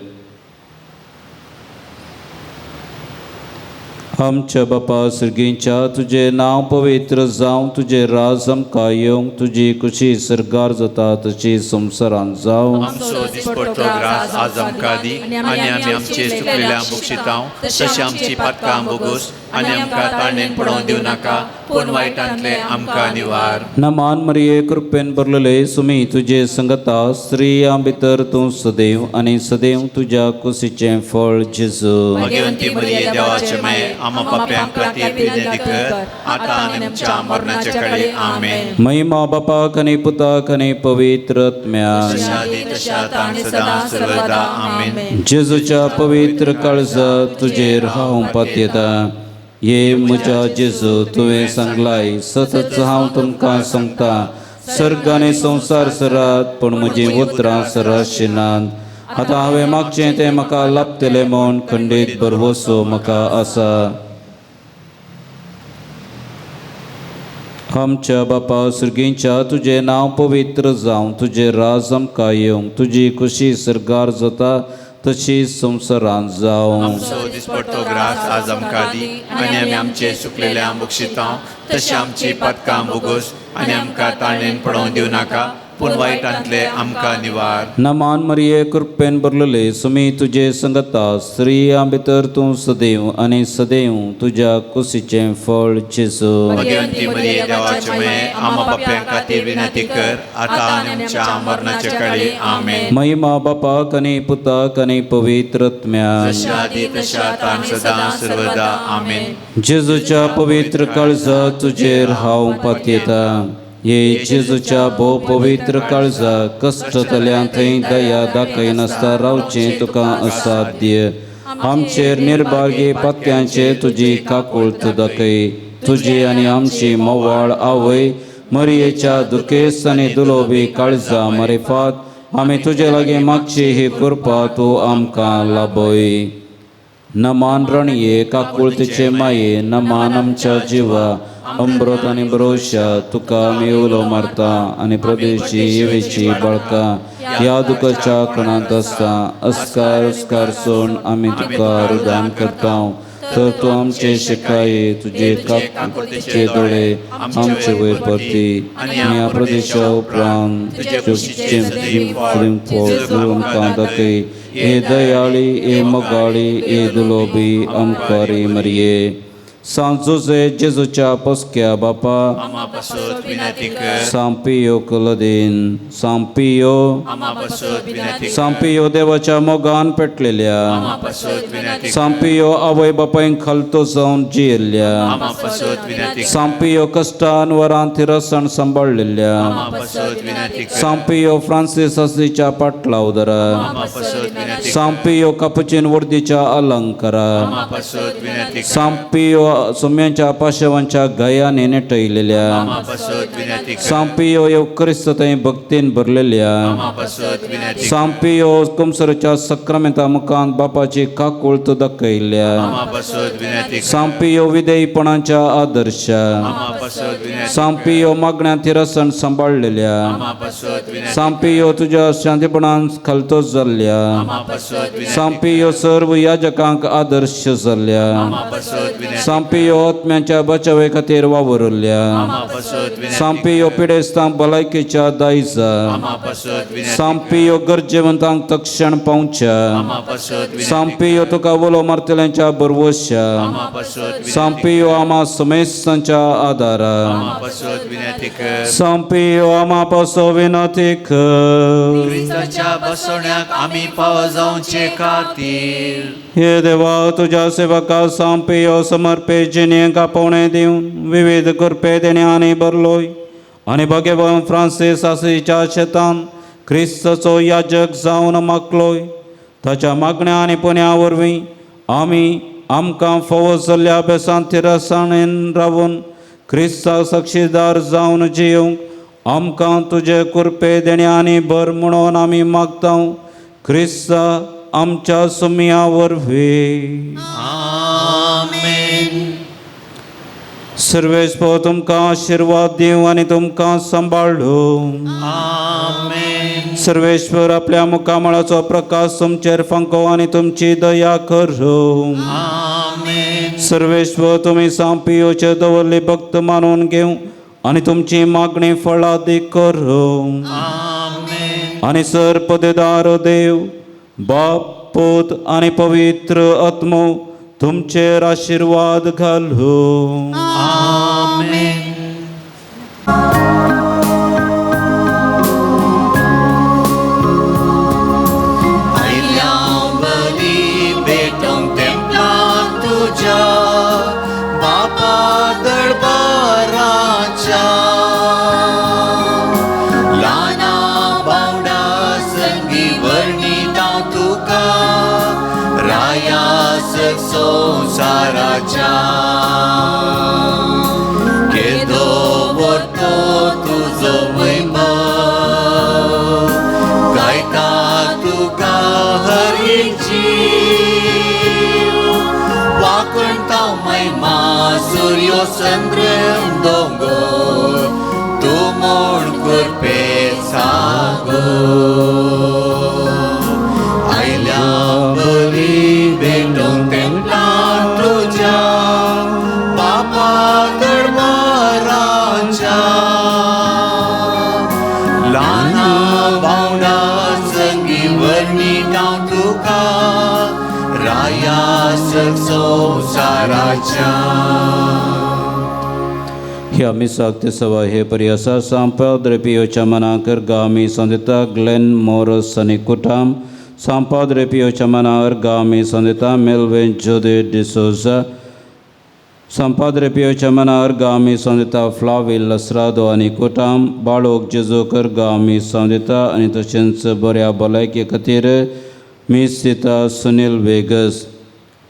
आमच्या बापा सर्गेंच्या तुजें नांव पवित्र जावं, तुजें राज आमकां येवं, तुजी खुशी सर्गार जाता तशी संवसारांत जावं. आमचो दिसपडतो ग्रास आज आमकां दी आनी आमी आमचे सुकलेल्या बक्षितांव तशें आमची पातकां भोगोस आनी आमकां ताळणेन पडोवंक दिवं नाका पूण वायटांतलें आमकां निवार. नमान मरिये कृपेन भरलेले सुमी तुजे संगता स्त्रियां भितर तूं सदैव आनी सदैव तुज्या कुशीचें फळ जेजू. भगवंती मरिये देवाचे माये आमा पाप्यां खातीर विनंती कर आतां आनी आमच्या मरणाचे कडेन. आमेन. महिमा बापाक आनी पुताक आनी पवित्र आत्म्याक. जशा आदी तशा आतां आनी सदां सर्वदा. आमेन. जेजूच्या पवित्र काळजा तुजेर हांव पातयेता. हे म्हज्या जेजू तुवें सांगलाय सतच हांव तुमकां सांगता सर्ग आनी संवसार सरात पूण म्हजीं उतरां सराशिनात. आतां हांवें मागचें तें म्हाका लाभतलें म्हूण खंडीत भरवसो म्हाका आसा. आमच्या बापा सर्गेंच्या तुजें नांव पवित्र जावं, तुजें राज आमकां येवं, तुजी खुशी सर्गार जाता तशी संवसारांत जावं. आमचो दिसपडतो ग्रास आज आमकां दी आनी आमी आमचे सुकलेल्या बक्षितांव तशें आमची पातकां भोगोस आनी आमकां ताळणेन पडोवंक दिवं नाका पूण वायटांतलें आमकां निवार. नमान मरिये कृपेन भरलेले सुमी तुजे संगता स्त्रियां भितर तूं सदैव आनी सदैव तुज्या कुशीचें फळ जेजू. भगवंती मरिये देवाचे माये आमा पाप्यां खातीर विनंती कर आतां आनी आमच्या मरणाचे कडेन. आमेन. महिमा बापाक आनी पुताक आनी पवित्र आत्म्याक. जशा आदी तशा आतां आनी सदां सर्वदा. आमेन. जेजूच्या पवित्र काळजा तुजेर हांव पातयेता. हे जेजूच्या भोव पवित्र काळजा कश्टतल्या थंय दया दाखयनासता रावचें तुका असाध्य. आमचेर निर्भागी पात्यांचेर तुजी काकुळत दाखय. तुजी आनी आमची मोवाळ आवय मरियेच्या दुखेस्त आनी दुलोबी काळजा मारिफात आमी तुजे लागीं मागची ही कृपा तूं आमकां लाभय. नमान रणये काकुळतेचे माये नमान आमच्या जिवा अमृत आनी भरोशा तुका आमी उलो मारता आनी प्रदेशी येवेची बाळकां ह्या दुखाच्या खणांत आसता अस्कार अस्कार सोड आमी तुका रुदान करता तर तूं आमचे शिकाये तुजे काकुळतेचे दोळे आमचे वयर परती आनी ह्या प्रदेशा उपरांत तुजे आमकां दाखय हे दयाळी हे मोगाळी हे दुलोबी आमकां रे मरये सांत जोजे जेजूच्या पोसक्या बापा आमा पासत विनंती कर सांपियो कुलदीन सांपियो आमा पासत विनंती कर सांपियो देवाच्या मोगान पेटलेल्या आमा पासत विनंती कर सांपियो आवय बापायक खालतो जावन जियेल्ल्या आमा पासत विनंती कर सांपियो कश्टान वरान थिरसण सांबाळलेल्या आमा पासत विनंती कर सांपियो फ्रांसीस आसीच्या पाटलावदरा आमा पासत विनंती कर सांपियो कापुचीन वर्दीच्या अलंकारा आमा पासत विनंती कर सांपियो सुम्यांच्या पाशवांच्या गयाने नेटयलेल्या आमा पासत विनंती कर सांपियो येवक्रिस्त थंय भक्तीन भरलेल्या आमा पासत विनंती कर सांपियो कुमसरच्या सक्रामेंता मुखांत बापाची काकुळत दाखयल्या आमा पासत विनंती कर सांपियो विधेयपणाच्या आदर्श आमा पासत विनंती सांपियो मागण्या थिरसण सांबाळलेल्या आमा पासत विनंती सांपियो तुज्या शांतीपणान खालतो जाल्ल्या आमा पासत विनंती सांपियो सर्व याजकांक आदर्श जाल्ल्या आमा पासत विनंती सांपियो आत्म्यांच्या बचावे खातीर वावुरल्या आमा पासत विनंती सांपियो पिडेस्तांक भलायकेच्या दायजा आमा पासत विनंती सांपियो गरजेवंतांक तक्षण पावच्या आमा पासत विनंती सांपियो तुका उलो मारतल्यांच्या बरवश्या आमा पासत विनंती सांपियो आमा समेस्तांच्या आदारा आमा पासत विनंती कर सांपियो आमा पासो विनती कर क्रिस्ताच्या बसवण्याक आमी पाव जावचे खातीर हे देवा तुझ्या सेवका सांपियो समर्पे जिणेक आपोवणें दिवन विविध कृपे देण्यानी भरलोय आनी भगवान फ्रांसीस आसीच्या शेतान क्रिस्ताचो याजक जावन मागलोय ताच्या मागण्या आनी पुण्या वरवीं आमी आमकां फावो जाल्ल्या अभ्यासांत थिरसाणेन रावून क्रिस्ता साक्षीदार जावन जिवंक आमकां तुजे कृपे देण्यानी भर म्हणून आमी मागता क्रिस्ता आमच्या सुमया वरवीं. आमेन. सर्वेस्पो तुमकां आशिर्वाद दिवं आनी तुमकां सांबाळूं. आमेन. सर्वेश्वर आपल्या मुखामळाचो प्रकाश तुमचेर फांको आनी तुमची दया करूं. आमेन. सर्वेश्वर तुमी सांपियोचे दवरले भक्त मानून घेवं आनी तुमची मागणी फळादीक करूं. आमेन. आनी सर पदेदार देव बाप पूत आनी पवित्र आत्मो तुमचेर आशिर्वाद घालूं. आमेन. आयल्या बरी भेटोंक तेंपलां तुज्या बापा दरबाराच्या ल्हाना बावडा संगी वर्णिता तुका राया संवसाराच्या केदो व्हडलो तुजो महिमा गायता तुका हरीची वाकणता महिमा सूर्यो चंद्र दोंगोर तूं म्हूण कृपे सागो आयल्या बरी भेटोंक तेंपलां तुज्या बापा दरबाराच्या ल्हाना भावंडा संगी वर्णिता तुका राया संवसाराच्या. ह्या मिसाक ते सवा हे परी आसा सांपाद्रे पियोच्या मनाकर गामी संदिता ग्लेन मोरस आनी कुटाम सांपाद्रे पियोच्या मनार गामी संदिता मेलवेन जोदे डिसोजा सांपाद्रे पियोच्या मनार गामी संदिता फ्लाविल लसरादो आनी कुटाम बाळोक जेजोकर गामी संदिता आनी तशेंच बऱ्या भलायके खातीर मीस दिता सुनील वेगस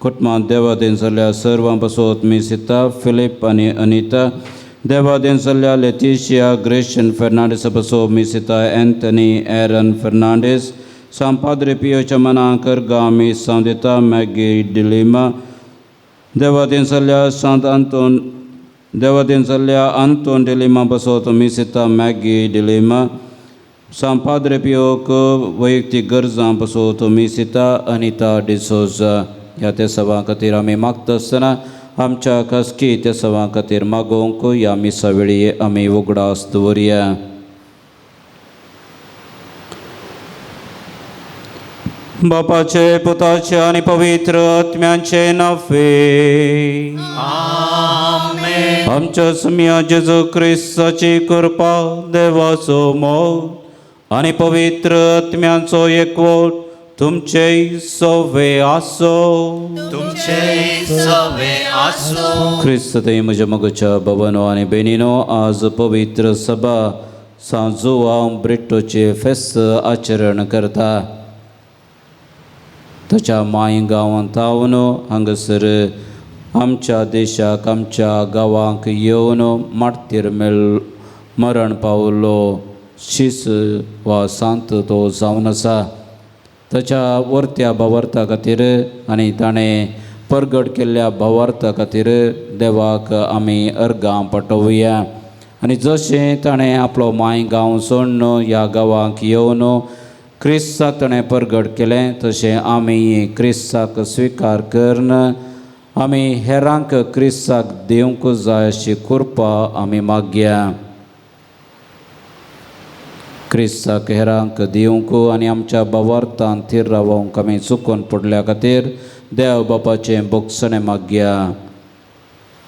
कुटुंबांत देवादेन जाल्ल्या सर्वां पासत मीस दिता फिलीप आनी अनिता देवादेन जाल्ल्या लेतिशिया ग्रेशन फेर्नांडीसा पासत मीस दिता एंथनी एरन फेर्नांडीस सांपाद्रे पियोच्या मनाकर गामी सांव दिता मॅगी डिलिमा देवादेन जाल्ल्या सांत आंतोन देवातीन चल्ल्या आंतोन डिलिमा बसोत मिसिता मॅगी डिलिमा सांग पाद्रे पियोक वैयक्तीक गरजां बसोत मिसिता अनिता डिसोजा ह्या ते सभां खातीर आमी मागता आसतना आमच्या खासगी त्या सभां खातीर मागोवंक ह्या मिसा वेळी आमी उगडास दवरया. बापाचे पुताचे आनी पवित्र आत्म्यांचे नावे आमच्या सुम्या जेजू क्रिस्ताची कृपा देवाचो मोग आनी पवित्र आत्म्यांचो एकवट तुमचे सवे आसो. तुमचे सवे आसूं. क्रिस्त ते म्हज्या मोगाच्या भवनो आनी बेनीनो आज पवित्र सभा सांव जुवांव ब्रिट्टोचे फेस्त आचरण करता. ताच्या माय गांवांत थावन हांगासर आमच्या देशाक आमच्या गांवांक येवन मार्तीर मेळ मरण पावलो शीस वा सांत तो जावन आसा. ताच्या वर्त्या भावार्था खातीर आनी ताणें परगट केल्ल्या भावार्था खातीर देवाक आमी अर्गां पाठोवया. आनी जशें ताणें आपलो माय गांव सोडून ह्या गांवांक येवन क्रिस्ताक ताणें परगट केलें तशें आमी क्रिस्ताक स्विकार करून आमी हेरांक क्रिस्ताक दिवंक जाय अशी कृपा आमी मागया. क्रिस्ताक हेरांक दिवंक आनी आमच्या भावार्थान थीर रावोंक आमी चुकून पडल्या खातीर देव बापाचें भोगसणें मागया.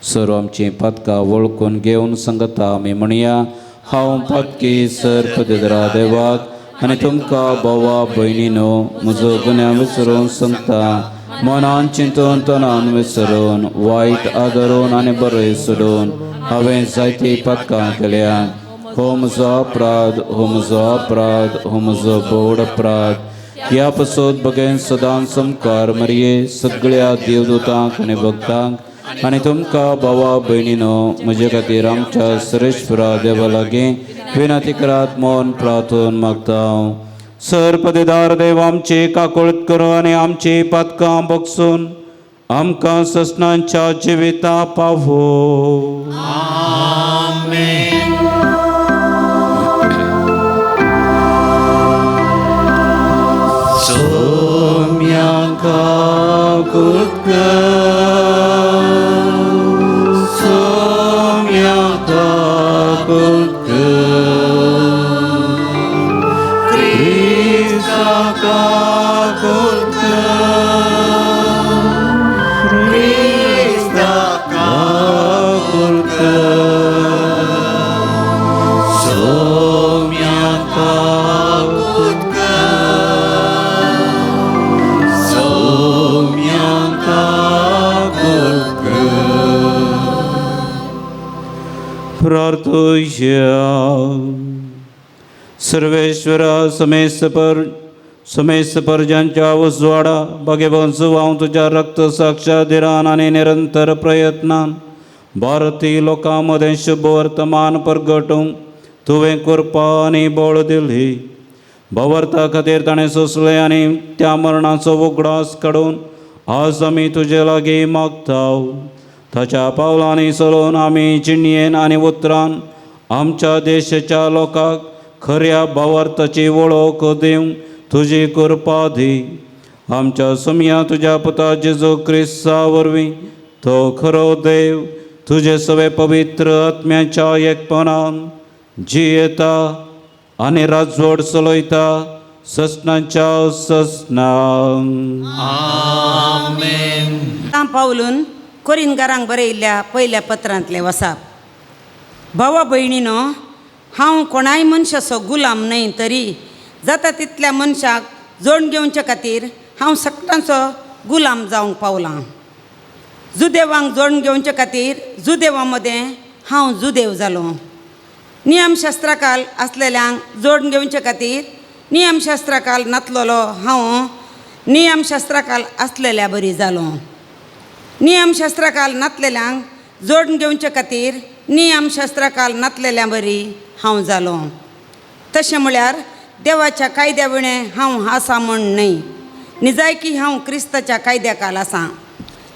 सर्व आमचीं पातकां वळखून घेवन सांगता आमी म्हणया, हांव पातकी सर पदरा देवाक आनी तुमकां भावा भयणीनो म्हजो गुन्यांव विसरून सांगता. मनान चिंतून तनान विसरून वायट आदरून आनी बरें सोडून हांवें जायतीं पातकां केल्या. हो म्हजो अपराध, हो म्हजो अपराध, हो म्हजो बोड अपराध. ह्या पसत बगेन सदांच समकार मरये सगळ्या देवदूतांक आनी भक्तांक आनी तुमकां भावा भयणीनो म्हजे खातीर आमच्या सरेश्वरा देवा लागीं विनंती करात म्हूण प्रार्थून मागता. सर पदेदार देव आमची काकुळट करूं आनी आमची पातकां बगसून आमकां ससनांच्या जिविता पावो. सर्वेश्वरा समेस्त परजांच्या उजवाडा भाग्यवंत हांव तुज्या रक्त साक्षाधिरान आनी निरंतर प्रयत्नान भारतीय लोकां मदें शुभ वर्तमान परगटूंक तुवें कृपा आनी बळ दिली. भावार्था खातीर ताणें सोंसलें आनी त्या मरणाचो उगडास काडून आज आमी तुजे लागीं मागता. ताच्या पावलांनी चलोवन आमी जिणयेन आनी उतरान आमच्या देशाच्या लोकांक खऱ्या भावार्थाची वळख दिवंक तुजी कृपा दी. आमच्या सुमया तुज्या पुता जेजू क्रिस्ता वरवीं तो खरो देव तुजे सगळे पवित्र आत्म्याच्या एकपणान जियेता आनी राजवट चलयता ससनाच्या ससनांक. आं पावलून कोरिनकारांक बरयल्ल्या पयल्या पत्रांतलें वसाप. भावा भयणीनो, हांव कोणाय मनशाचो गुलाम न्हय तरी जाता तितल्या मनशाक जोड घेवचे खातीर हांव सगळ्यांचो गुलाम जावंक पावलां. जुदेवांक जोड घेवचे खातीर जुदेवा मदें हांव जुदेव जालो. नियमशास्त्राकाल आसलेल्यांक जोड घेवचे खातीर नियमशास्त्राकाल नातलेलो हांव नियमशास्त्राकाल आसलेल्या बरी जालो. नियमशास्त्राकाल नातलेल्यांक जोड घेवचे खातीर नियमशास्त्राकाल नातलेल्या बरी हांव जालो. तशें म्हळ्यार देवाच्या कायद्या विणें हांव आसा म्हूण न्हय, निजायकी हांव क्रिस्ताच्या कायद्या काल आसा.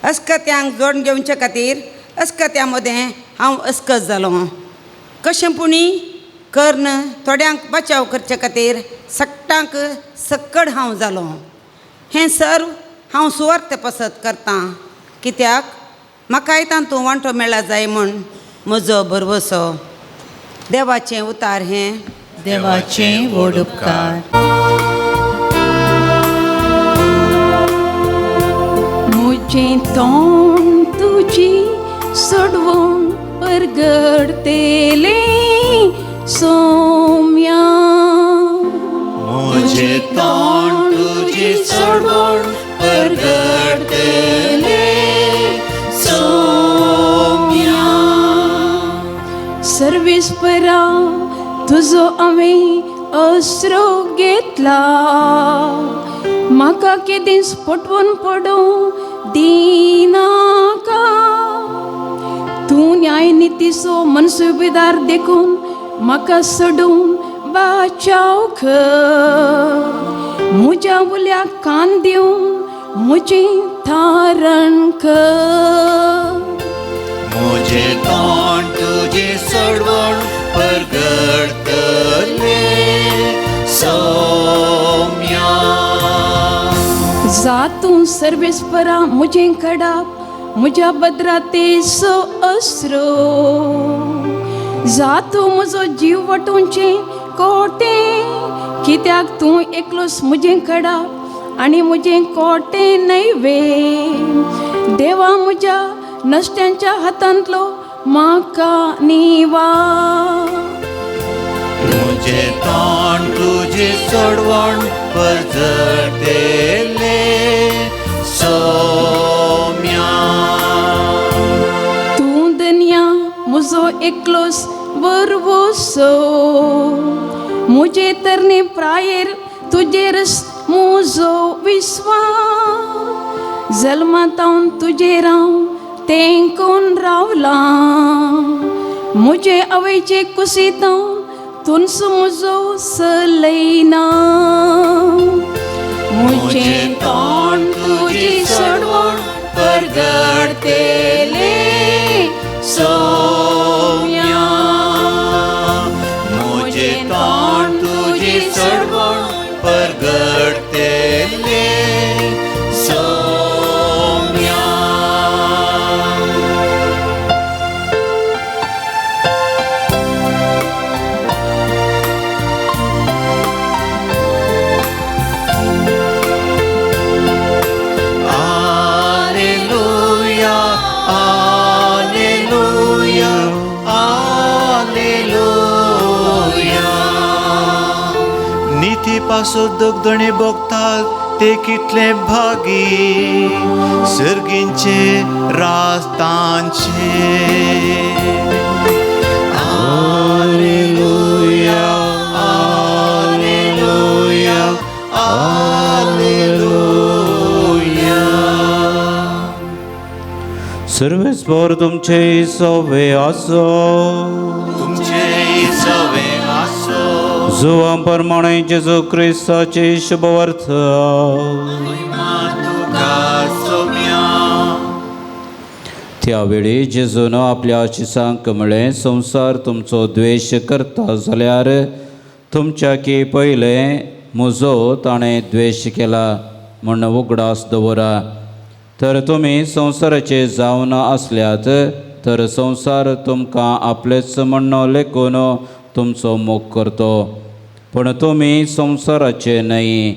अस्कत्यांक जोड घेवचे खातीर अस्कत्या मदें हांव अस्कत जालो. कशें पुणी कर्न थोड्यांक बचाव करचे खातीर सगटांक सक्कड हांव जालो. हें सर्व हांव सुवार्थ पसत करतां, कित्याक म्हाकाय तातूंत वांटो मेळा जाय म्हूण म्हजो भरवसो. देवाचें उतार हें. देवाचे व्हड उपकार. मुझे तोंड तुजी सोडवून परगडतेले सोम्या. मुझे तोंड तुजी सोडवण परगडतले सोम्या. सर्वेस्परा तुजो हांवें आसरो घेतला, म्हाका केदींच पटवून पडूं दिनाका. तूं न्यायनितीचो मनसुबेदार देखून म्हाका सोडून बाचाव कर. म्हज्या उल्याक कान दिवन म्हजें थारण कर. मुझे तोंड तुजी सोडवण परगडतले सोम्या. जातूं सर्वेस्परा म्हजें कडाप, म्हज्या बद्रातेचो आसरो. जातूं म्हजो जीव वाटोवचें कोटें, कित्याक तूं एकलोच म्हजें कडाप आनी म्हजें कोटें न्हय वे. देवा म्हज्या नश्ट्यांच्या हातांतलो म्हाका निवार. मुझे तोंड तुजी सोडवण परगडतले सोम्या. तूं दनया म्हजो एकलोच बरवसो, म्हजे तरणे प्रायेर तुजेरच म्हजो विस्वास. जल्मातावन तुजेर हांव तेंकून रावलां, म्हजे आवयचे कुशींत हांव तुंच म्हजो सलयना. मुझे तोंड तुजी सोडवण परगडतले सोम्या. मुझे तोंड तुजी सोडवण परगडतले सोम्या. Alleluia, Alleluia, Alleluia. निती पासत दगदणे भोगतात ते कितले भागी, सर्गींचे राज तांचे. Alleluia, Alleluia, Alleluia. सर्वेस्पर तुमचे सवे आसो. तुमचे सवे आसो. जुवां प्रमाणे जेजू क्रिस्ताचे शुभवर्थ. महिमा तुका सोम्या. त्यावेळी जेजून आपल्या शिसांक म्हळें, संवसार तुमचो द्वेश करता जाल्यार तुमच्या की पयलें म्हजो ताणें द्वेश केला म्हूण उगडास दवरा. तर तुमी संवसाराचे जावन आसल्यात तर संवसार तुमकां आपलेच म्हण्ण लेखून तुमचो मोग करतो, पूण तुमी संवसाराचे न्हय.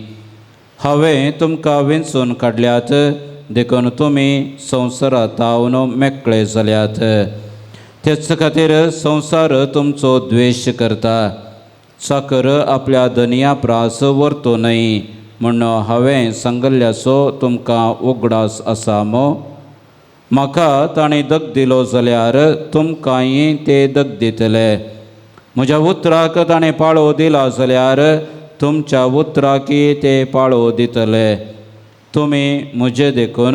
हांवें तुमकां वेंचून काडल्यात देखून तुमी संवसारांत मेकळे जाल्यात. तेच खातीर संवसार तुमचो द्वेश करता. चाकर आपल्या धनया प्रास व्हरतो न्हय म्हूण हांवें सांगल्ल्याचो तुमकां उगडास आसा मो. म्हाका ताणें दग दिलो जाल्यार तुमकांय ते दग दितले. म्हज्या उतराक ताणें पाळो दिला जाल्यार तुमच्या उतराकय ते पाळो दितले. तुमी म्हजें देखून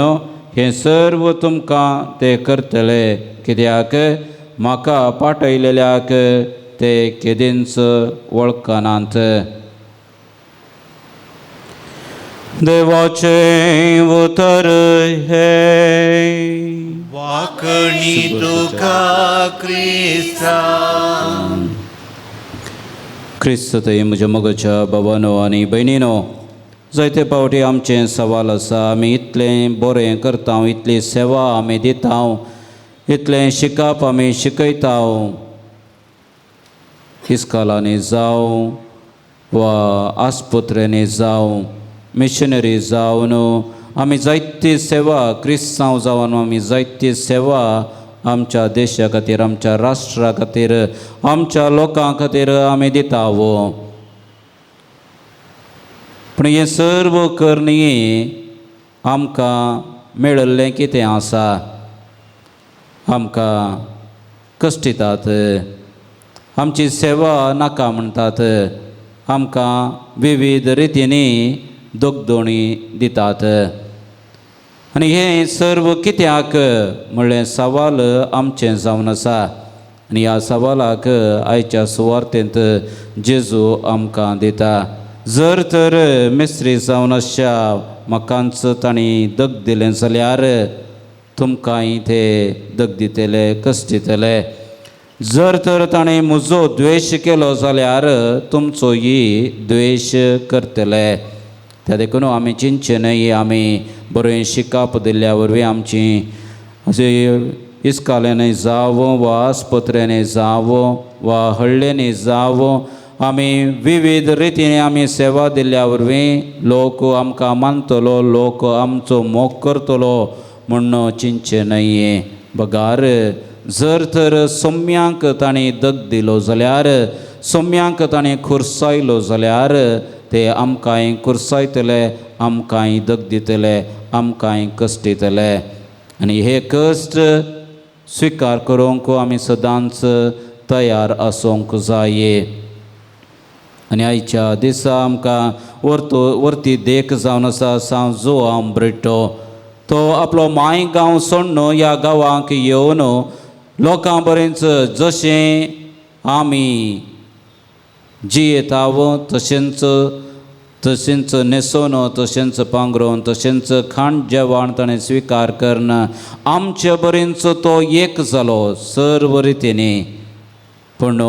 हें सर्व तुमकां ते करतले, कित्याक म्हाका पाठयलेल्याक ते केदींच वळखनात. देवाचें उतर हें. वाकणी तुका क्रिस्ता. क्रिस्त थंय म्हज्या मोगाच्या बाबानो आनी भयणीनो, जायते फावटी आमचें सवाल आसा, आमी इतलें बरें करता, इतली सेवा आमी दिता, इतलें शिकप आमी शिकयता, इस्कालांनी जावं वा आस्पत्र्यांनी जावं, मिशनरी जावन आमी जायती सेवा, क्रिस्तांव जावन आमी जायती सेवा आमच्या देशा खातीर, आमच्या राष्ट्रा खातीर, आमच्या लोकां खातीर आमी दिता. पूण हें सर्व करणी आमकां मेळिल्लें कितें आसा? आमकां कश्टितात, आमची सेवा नाका म्हणटात, आमकां विविध रितींनी दोगदोणी दितात. आनी हें सर्व कित्याक म्हणलें सवाल आमचें जावन आसा. आनी ह्या सवालाक आयच्या सुवार्तेंत जेजू आमकां दिता. जर तर मिस्त्री जावन अशा म्हाकांच तांणी दग दिलें जाल्यार तुमकांय ते दग दितले, कश्ट दितले. जर तर ताणें म्हजो द्वेश केलो जाल्यार तुमचोय द्वेश करतले. त्या देखून आमी चिंतचें न्हय, आमी बरें शिकप दिल्ल्या वरवीं आमची अशें इस्कालांनी जावं वा आस्पत्र्यांनी जावं वा हळ्ळ्यांनी जावं, आमी विविध रितीन आमी सेवा दिल्ल्या वरवीं लोक आमकां मानतलो, लोक आमचो मोग करतलो म्हूण चिंतचें न्हय. बगार जर तर सोम्यांक ताणें दग दिलो जाल्यार, सोम्यांक ताणें खुर्सायलो जाल्यार ते आमकांय खुर्सायतले, आमकांय दग दितले, आमकांय कश्ट दितले. आनी हे कश्ट स्विकार करूंक आमी सदांच तयार आसूंक जाय. आनी आयच्या दिसा आमकां वर्तो वर्ती देख जावन आसा सांव जुआंव ब्रिटो. तो आपलो माय गांव सोडून ह्या गांवांक येवन लोकां बरेंच जशें आमी जियेता तशेंच तशेंच न्हेसोवन, तशेंच पांगरोवन, तशेंच खाण जेवण ताणें स्विकार करून आमचे बरेंच तो एक जालो सर्व रितींनी. पूण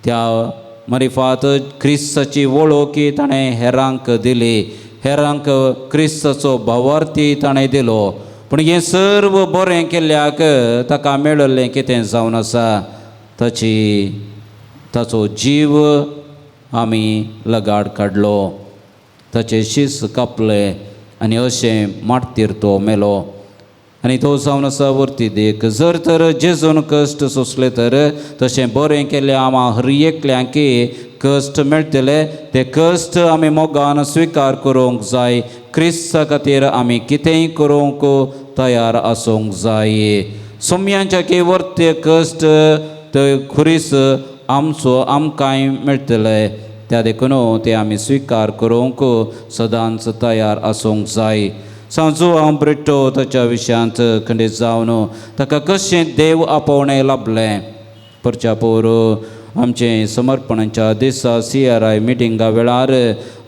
त्या मरिफात क्रिस्ताची वळखी ताणें हेरांक दिली, हेरांक क्रिस्ताचो भावार्थी ताणें दिलो. पूण हें सर्व बरें केल्ल्याक ताका मेळिल्लें कितें जावन आसा? ताची ताचो जीव आमी लगाड काडलो, ताचें शीस कापलें आनी अशें मार्तीर तो मेलो. आनी तो जावन आसा वरती देख. जर तर जेजून कश्ट सोंसले तर तशें बरें केल्लें आमा हर एकल्यांक कश्ट मेळटले. ते कश्ट आमी मोगान स्विकार करूंक जाय. क्रिस्ता खातीर आमी कितेंय करूंक तयार आसूंक जाय. सोम्यांच्या की वर्ते कश्ट ते खुरीस आमचो आमकांय मेळटले. त्या देखून ते आमी स्विकार करूंक सदांच तयार आसूंक जाय. सांजू हांव ब्रिटो ताच्या विशयांत खंडीत जावन ताका कशें देव आपोवणें लाभलें. परच्या पोर आमचें समर्पणाच्या दिसा CRI मिटिंगा वेळार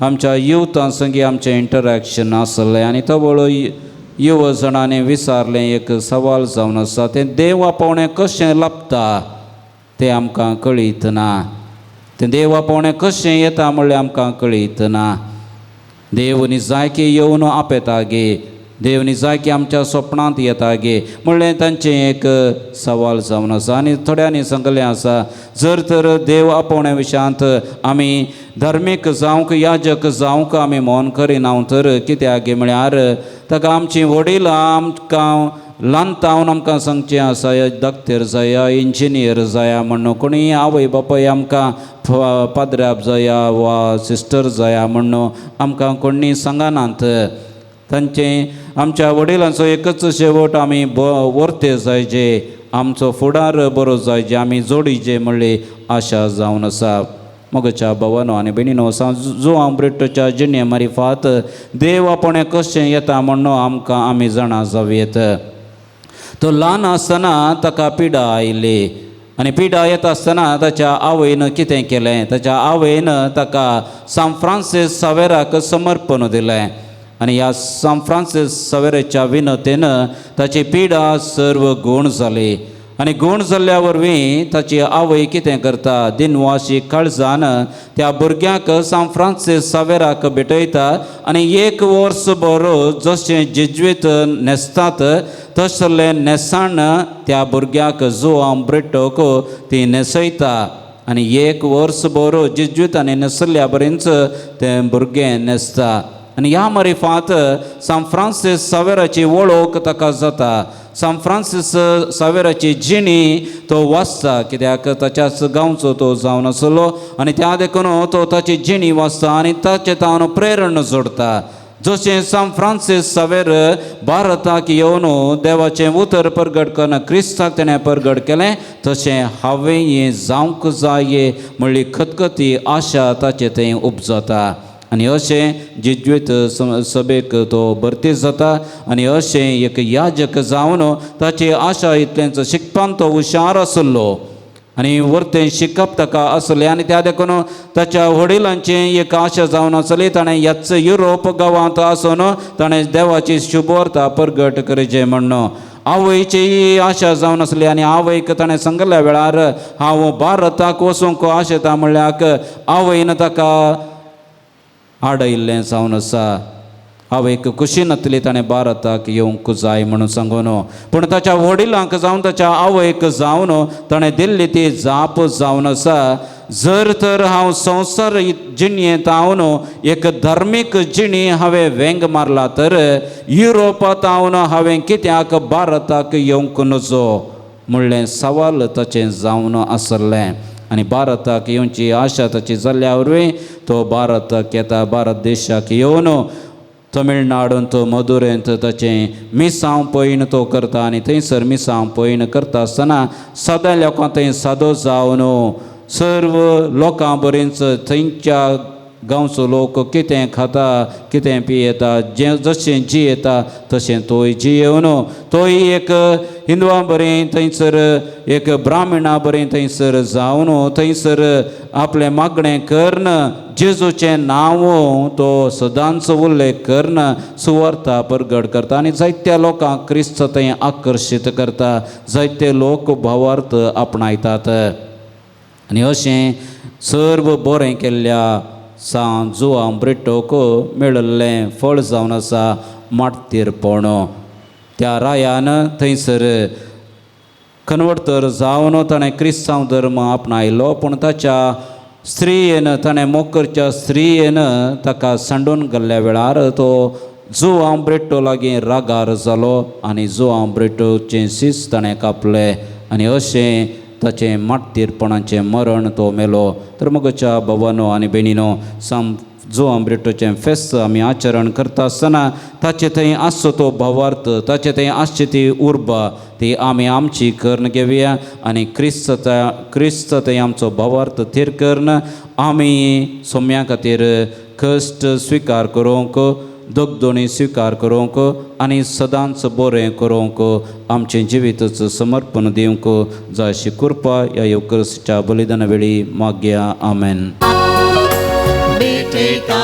आमच्या युवतां संगी आमचें इंटरॅक्शन आसलें आनी तवळ युव जाणांनी विचारलें एक सवाल जावन आसा, तें देव आपोवणें कशें लाभता तें आमकां कळीत ना, तें देव आपोवणें कशें येता म्हणल्यार आमकां कळीत ना. देव निजायकी येवन आपयता गे, देव निजायकी आमच्या सपनांत येता गे म्हणलें तांचें एक सवाल जावन आसा. आनी थोड्यांनी सांगलें आसा, जर तर देव आपोवण्या विशयांत आमी धार्मीक जावंक याजक जावंक आमी मौन करिना तर कित्याक गे म्हळ्यार ताका आमचीं वडील आमकां ल्हानतावन आमकां सांगचें आसा, डॉक्टर जाया, इंजिनियर जाया म्हण कोणीय आवय बापाय आमकां पाद्राब जाया वा सिस्टर जाया म्हण आमकां कोणी सांगनात. तांचें आमच्या वडिलांचो एकच शेवट आमी वर्ते जायचे, आमचो फुडार बरो जायचे, आमी जोडीचे म्हणली आशा जावन आसा. मोगाच्या भावानो आनी भयणीनो, जुआंव ब्रिटोच्या जिणे मारिफात देव आपणें कशें येता म्हण आमकां आमी जाणा जावयेत. तो ल्हान आसतना ताका पिडा आयली आनी पिडा येता आसतना ताच्या आवयन कितें केलें? ताच्या आवयन ताका सांत फ्रांसीस सावेराक समर्पण दिलें. आनी ह्या सांत फ्रांसीस सावेराच्या विनतेन ताची पिडा सर्व गूण जाली आनी गूण जाल्ल्या वरवीं ताची आवय कितें करता दिनवाशी काळजान त्या भुरग्यांक सांत फ्रांसीस सावेराक भेटयता आनी एक वर्स बरो जशें जेज्वीत न्हेसतात तसलें न्हेसाण त्या भुरग्याक जुवां ब्रिटोक ती न्हेसयता आनी एक वर्स बरो जेज्वितांनी न्हेसल्या बरेंच तें भुरगें न्हेसता. आनी ह्या मरिफात सांत फ्रांसीस सावेराची वळख ताका जाता. सांत फ्रांसीस सावेराची जिणी तो वाचता कित्याक ताच्याच गांवचो तो जावन आसलो आनी त्या देखून तो ताची जिणी वाचता आनी ताचे तावन प्रेरणा जोडटा. जशें सांत फ्रांसीस सावेर भारताक येवन देवाचें उतर परगट करून क्रिस्ताक तेणें परगट केलें तशें हांवें जावंक जाय म्हणली खतखती आशा ताचे थंय उपजता. आनी अशें जेज्वीत सभेक तो भरती जाता आनी अशें एक याजक जावन ताची आशा इतलेंच शिकपान तो हुशार आसलो आनी वर्तें शिकप ताका आसलें आनी त्या देखून ताच्या वडिलांचें एक आशा जावन आसली ताणें ह्याच युरोप गांवांत आसून ताणें देवाची शुभवार्ता परगट करचें म्हण्ण आवयची आशा जावन आसली. आनी आवयक ताणें सांगल्या वेळार हांव भारताक वचूंक आशेता म्हणल्याक आवयन ताका आडयल्लें जावन आसा. आवयक खुशी नातली ताणें भारताक येवंक जाय म्हणून सांगून पूण ताच्या वडिलांक जावन ताच्या आवयक जावन ताणें दिल्ली ती जाप जावन आसा जर तर हांव संवसार जिणयेंत हांव एक धार्मीक जिणी हांवें वेंग मारला तर युरोपांत हांव हांवें कित्याक भारताक येवंक नजो म्हणलें सवाल ताचें जावन आसलें. आनी भारताक येवची आशा ताची जाल्ल्या वरवीं तो भारताक येता. भारत देशाक येवन तमिळनाडूंत मदुरेंत ताचें मिसांव पयण तो करता आनी थंयसर मिसांव पयण करता आसतना सदां लोकां थंय सादो जावन सर्व लोकां बरेंच थंयच्या गांवचो लोक कितें खाता कितें पियेता जें जशें जियेता तशें तोय जियेवन तोय एक हिंदुआं बरें थंयसर एक ब्राह्मणा बरें थंयसर जावन थंयसर आपलें मागणें करून जेजूचें नांव तो सदांच उल्लेख करून सुवार्ता परगट करता आनी जायत्या लोकांक क्रिस्त थंय आकर्शीत करता. जायते लोक भावार्थ आपणायतात आनी अशें सर्व बरें केल्ल्या सांत जुआंव ब्रिटोक मेळिल्लें फळ जावन आसा माटतीरपण. त्या रायान थंयसर कन्वर्टर जावन ताणें क्रिस्तांव धर्म आपणायलो पूण ताच्या स्त्रियेन ताणें मोकरच्या स्त्रियेन ताका सांडून गेल्ल्या वेळार तो जुआंव ब्रिटो लागीं रागार जालो आनी जुआंव ब्रिटोचें शीस ताणें कापलें आनी अशें ताचें माटतीरपणाचें मरण तो मेलो. तर मगच्या भवानो आनी भयणीनो सांत जुआंव ब्रिटोचें फेस्त आमी आचरण करता आसतना ताचे थंय आसचो तो भावार्थ ताचे थंय आसची ती उर्बा ती आमी आमची करून घेवया आनी क्रिस्त थंय आमचो भावार्थ थीर करून आमी सोम्या खातीर कश्ट स्विकार करूंक दगदोणी स्विकार करूंक आनी सदांच बरें करूंक आमचें जिवीतच समर्पण दिवंक जाय अशी कृपा ह्या येवकर्सच्या बलिदाना वेळी मागया. आमेन. भेटयता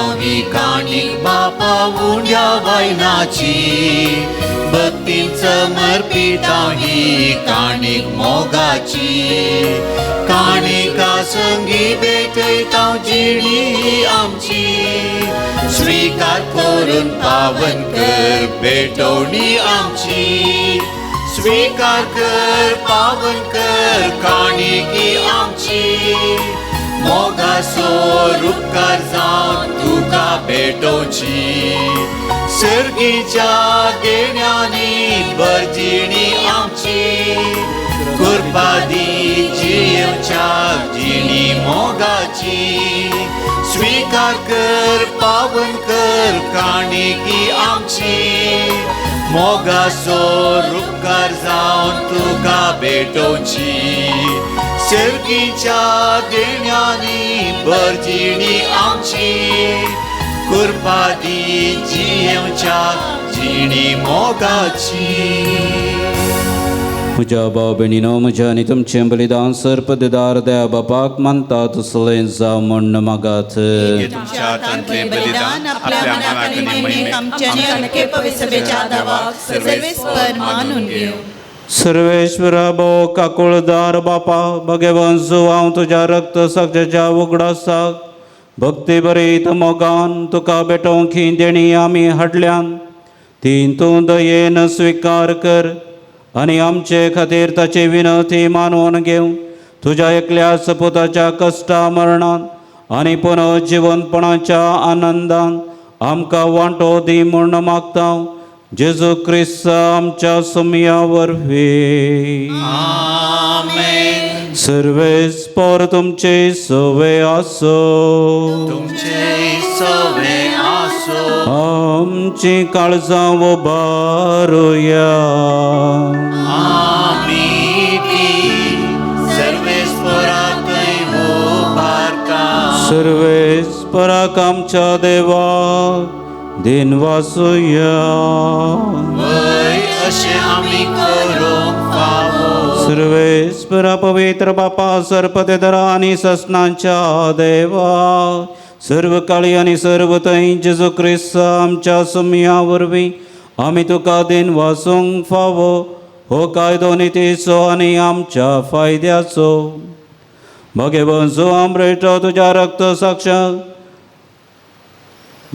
काणीक बापा उंड्या वायनाची भक्तीन समर्पिता ही काणीक मोगाची काणिका संगी भेटयता जिणी आमची स्वीकार करून पावन कर भेटवणी आमची स्वीकार कर पावन कर काणिकी आमची मोगासो उपकार जावन तुका भेटोवची सर्गीच्या देण्यांनी भरजिणी आमची कृपा दी जियेवच्या जिणी मोगाची स्वीकार कर पावन कर काणिकी आमची मोगासो उपकार जावन तुका भेटोवची सर्गीच्या देण्यांनी भरजिणी आमची कृपा दी जियेवच्या जिणी मोगाची. म्हज्या भाव भयणीनो, म्हज्या आनी तुमचें बलिदान सर्पदेदार दया बापाक मानता तसलें जावं म्हूण मागात. हे तुमच्या हातांतलें बलिदान आपल्या मनाक आनी महिमेक आमच्या आनी अख्खे पवित्र सभेच्या दावाक सर्वेस्पर मानून घेवं. सर्वेश्वरा भो काकुळदार बापा, भगवंत हांव तुज्या रक्त साक्षाच्या उगडासाक भक्ती बरीत मोगान तुका भेटोवंक ही देणी आमी हाडल्यान ती तूं दयेन स्विकार कर आनी आमचे खातीर ताची विनंती मानून घेवन तुज्या एकल्या सपुताच्या कश्टा मरणान आनी पुनर्जिवनपणाच्या आनंदान आमकां वांटो दी म्हूण मागता, जेजू क्रिस्त आमच्या सुमया वरवीं. आमेन. सर्वेस्पर तुमचे सवे आसो. तुमचे सवे आसो. आमची काळजां उबारुया. आमी ती सर्वेस्पराकय उबारता. सर्वेस्पराक आमच्या देवाक दिनवासुया. वय, अशें आमी करूंक फावो. सर्वेस्परा पवित्र बापा, सर्पतेदरा आनी ससनांच्या देवा, सर्व काळी आनी सर्व थंय जेजू क्रिस्त आमच्या सुमया वरवीं आमी तुका दिन वासूंक फावो. हो कायदो नितीचो आनी आमच्या फायद्याचो. भगवंत आमरेटो तुज्या रक्त साक्षात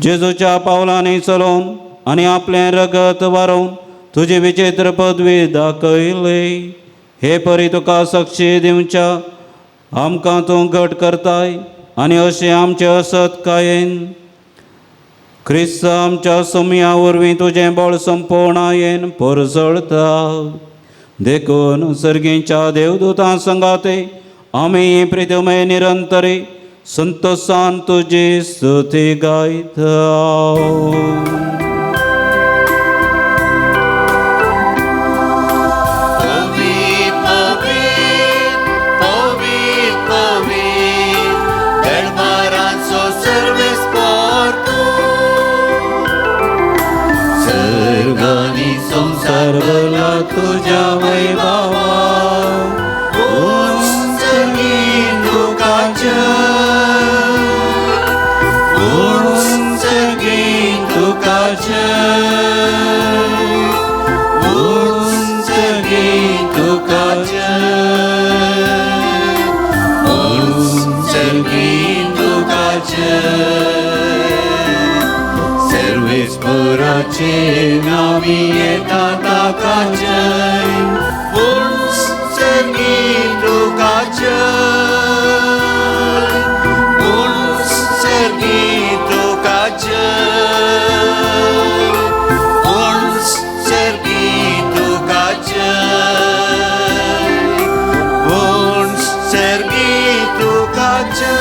जेजूच्या पावलांनी चलोवन आनी आपलें रगत वारोवन तुजी विचित्र पदवी दाखयली. हे परी तुका साक्षी दिवच्या आमकां तूं घट करताय आनी अशें आमचे असत्कायेन क्रिस्त आमच्या सुमया वरवीं तुजें बळ संपवणायेन परजळता. देखून सर्गींच्या देवदूतां संगाते आमी प्रितमय निरंतरी संतोषान तुजी स्तुती गायता. पवीत पवीत पवीत पवीत दरबारांचो सर्वेस्पर तूं, सर्ग आनी संवसार भरला तुज्या वैभवा. उंच तुका जय, उंच तुका जय, उंच तुका जय, उंच तुका जय. सर्वेस्पराचे नावी येता ताका जय, उंच तुका जय, उंच तुका जय, उंच तुका जय, उंच तुका जय.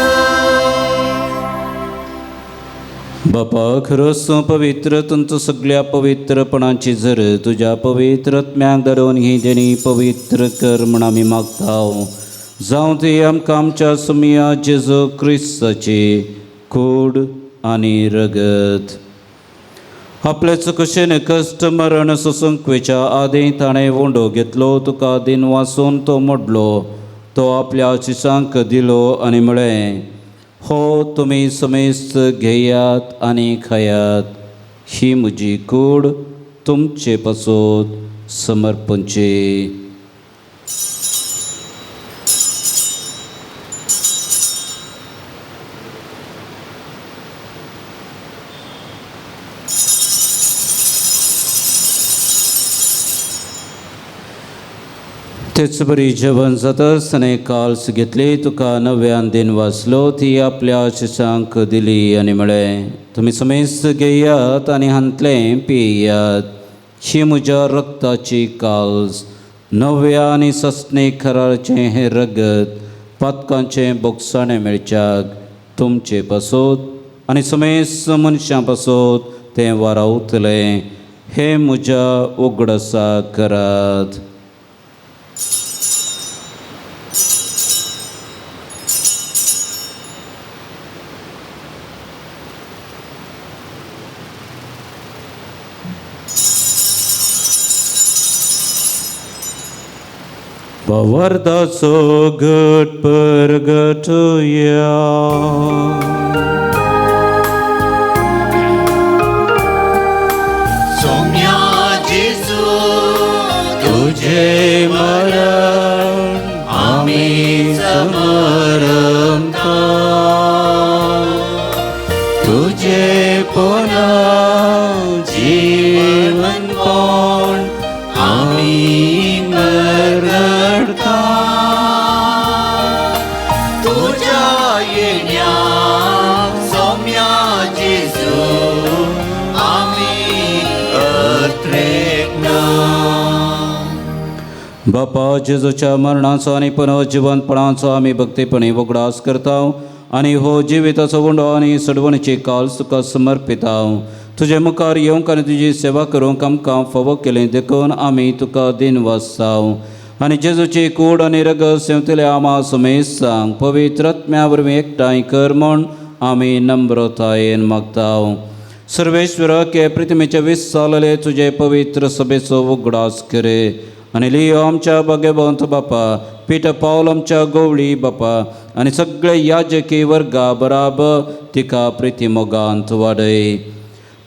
बापा, खरोच तूं पवित्र, तुमचो सगळ्या पवित्रपणाची जर तुज्या पवित्र आत्म्याक धरून ही देणी पवित्र कर म्हूण आमी मागता. जावं ती आमकां आमच्या सुमया जेजू क्रिस्ताची कूड आनी रगत. आपले चुकशेन कश्ट मरण सोसूंक वयच्या आदीं ताणें उंडो घेतलो, तुका दिन वासून तो मोडलो, तो आपल्या शिशांक दिलो आनी म्हळें, हो तुमी समेस्त घेयात आनी खायात, ही म्हजी कूड तुमचे पासत समर्पणची. तेच बरी जेवण जातच ताणें काल्स घेतली, तुका नव्यान दिन वाचलो, ती आपल्या शिशांक दिली आनी म्हळें, तुमी समेस्त घेयात आनी हांतलें पियात, ही म्हज्या रक्ताची काल्स, नव्या आनी सस्ने खराचें हें रगत पातकांचें बोगसाणें मेळच्याक तुमचे पासत आनी समेस्त मनशां पासत तें वारावतलें. हें म्हज्या उगडासाक करात. भावार्थाचो घट परगटुया. सोम्या जेजू तुझे मरण आमी समरमता, तुझे पुनः जीवन पण आमी मरता. तुझ्या येण्या सोम्या जेजू आमी अत्रेकना. बापा जेजूच्या मरणाचो आनी पुनर्जिवंतपणाचो आमी भक्तीपणी उगडास करता आनी हो जिविताचो उंडो आनी सडवणीची काल तुका समर्पिता. तुजे मुखार येवंक आनी तुजी सेवा करूंक आमकां फावो केली देखून आमी तुका दिनवासताव. आनी जेजूची कूड आनी रगत सेवतले आमा सुमेसांक पवित्र आत्म्या वरवीं एकठांय कर म्हूण आमी नम्रतायेन मागताव. सर्वेश्वराक हे प्रतिमेचे विसावलेले तुजे पवित्र सभेचो उगडास करे आनी लियो आमच्या भाग्यवंत बापा, पीटर पावल आमच्या गवळी बापा आनी सगळे याजकी वर्गा बराबर तिका प्रिती मोगांत वाडय.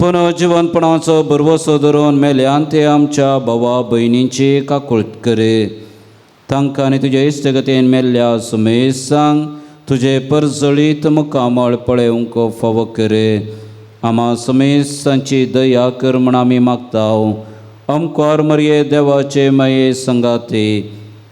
पुनर्जिवनपणाचो भरवसो धरून मेल्यान ते आमच्या भावा भयणींची काकूळट करे. तांकां आनी तुजे इश्टगतीन मेल्ल्या सुमेसांक तुजे परजळीत मुखामळ पळोवंक फावो करे. आमा सुमेसांची दया कर म्हूण आमी मागताव. अमकार मरये देवाचे माये संगाते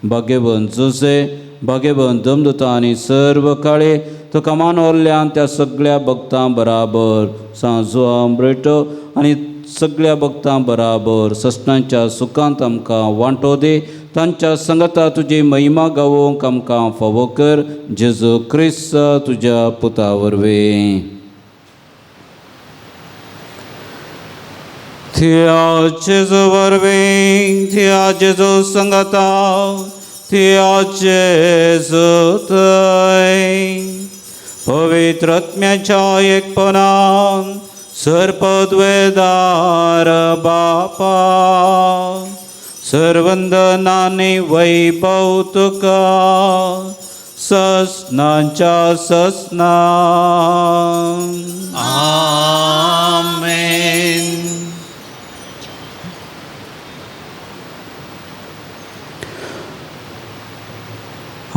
भाग्यवंत जुसे, भाग्यवंत दमदुता आनी सर्व काळे तुका मानवल्ल्यान त्या सगळ्या भक्तां बराबर सांजो ब्रेटो आनी सगळ्या भक्तां बराबर ससनांच्या सुखांत आमकां वांटो दी. तांच्या संगता तुजी महिमा गावोवंक आमकां फावो कर. जेजू क्रिस्त तुज्या पुता वरवीं. थिया जेजू वरवीं, थिया जेजू संगता, थिया जेजू थंय पवित्र आत्म्याच्या एकपणान सर्पद्वेदार बापा सर्वंदनाने वैभव तुका ससनांच्या ससना. आमेन.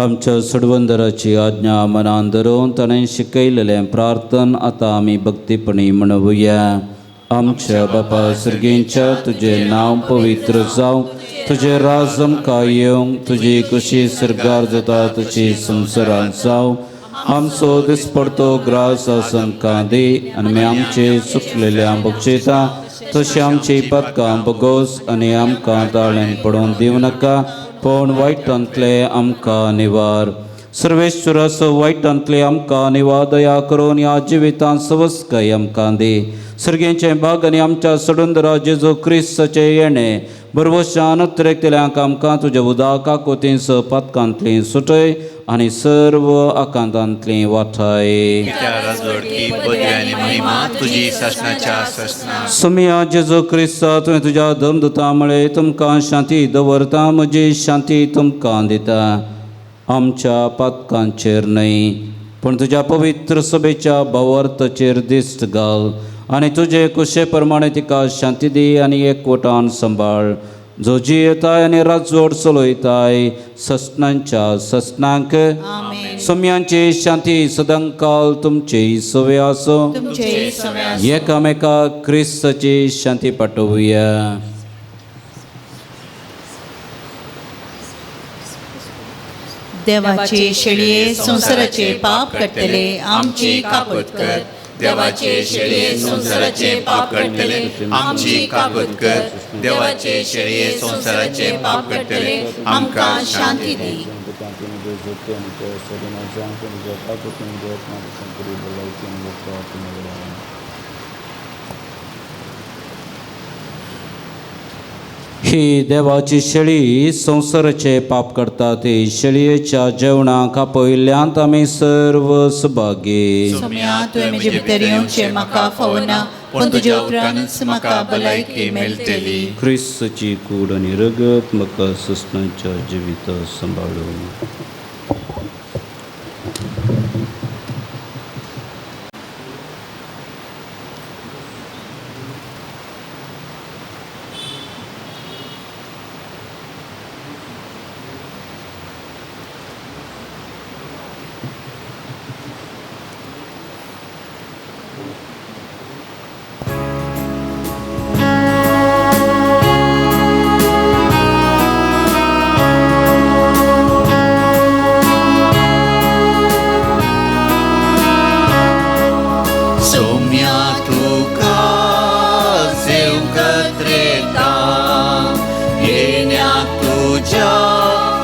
आमच्या सडवंदराची आज्ञा मनान धरून ताणें शिकयलेलें प्रार्थन आतां आमी भक्तीपणी म्हणुया. आमच्या बापा सर्गींच्या तुजें नांव पवित्र जावं, तुजें राज आमकां येवंक, तुजी कुशी सर्गार जाता तशी संवसारांत जावं. आमचो दिसपडतो ग्रास आमकां दी आनी आमी आमचे चुकलेल्या बक्षिता तशें आमची पदकां बगोस आनी आमकां ताळ्यान पडोवन दिवं नाका, पूण वायटांतले आमकां निवार. सर्वेश्वराचो वायटांतले आमकां निवार दया करून ह्या जिवितांत सवस्काय आमकां दी. सर्गेचें भाग आनी आमच्या सडुंदरा जेजू क्रिस्ताचें येणें बरवशान उत्तरेकतल्यांक आमकां तुज्या उदका कोतीन स पातकांतलीं सुटय आनी सर्व आकांतांतलीं वाठाय. राजवडकी पदवी आनी महिमा तुजी सासणाच्या सासणा. सुमिया जेजू क्रिस्ता तुवें तुज्या दमदुता म्हळें तुमकां शांती दवरता, म्हजी शांती तुमकां दिता. आमच्या पातकांचेर न्हय पूण तुज्या पवित्र सभेच्या भावार्थाचेर दिश्ट घाल आनी तुजे कुशे प्रमाणे तिका शांती दी आनी एकवटान सांबाळ. जो जियेताय आनी राजवट चलयताय ससनांच्या ससनांक. सोम्यांची शांती सदांकाल तुमची सवे आसूं. एकामेका क्रिस्ताची शांती पाठोवया. देवाचे शेळये संवसाराचे पाप काडटले आमची काकूट कर. देवाचे शेळये संवसाराचे पाप काडटले आमची काकूट कर. देवाचे शेळये संवसाराचे पाप काडटले आमकां शांती दी. ही देवाची शेळी संवसाराचे पाप करता ती शेळयेच्या जेवणाक आपयल्ल्यांत आमी सर्व सुभागी. सोम्या, तुवें म्हजे भितर येवचें म्हाका फावना, पूण तुज्या उपरांतच म्हाका भलायकी मेळटली. क्रिस्तची कूड आनी रगत म्हाका सुसणाच्या जिविता सांबाळून. सोम्या तुका सेवकत रेता, येण्याक तुज्या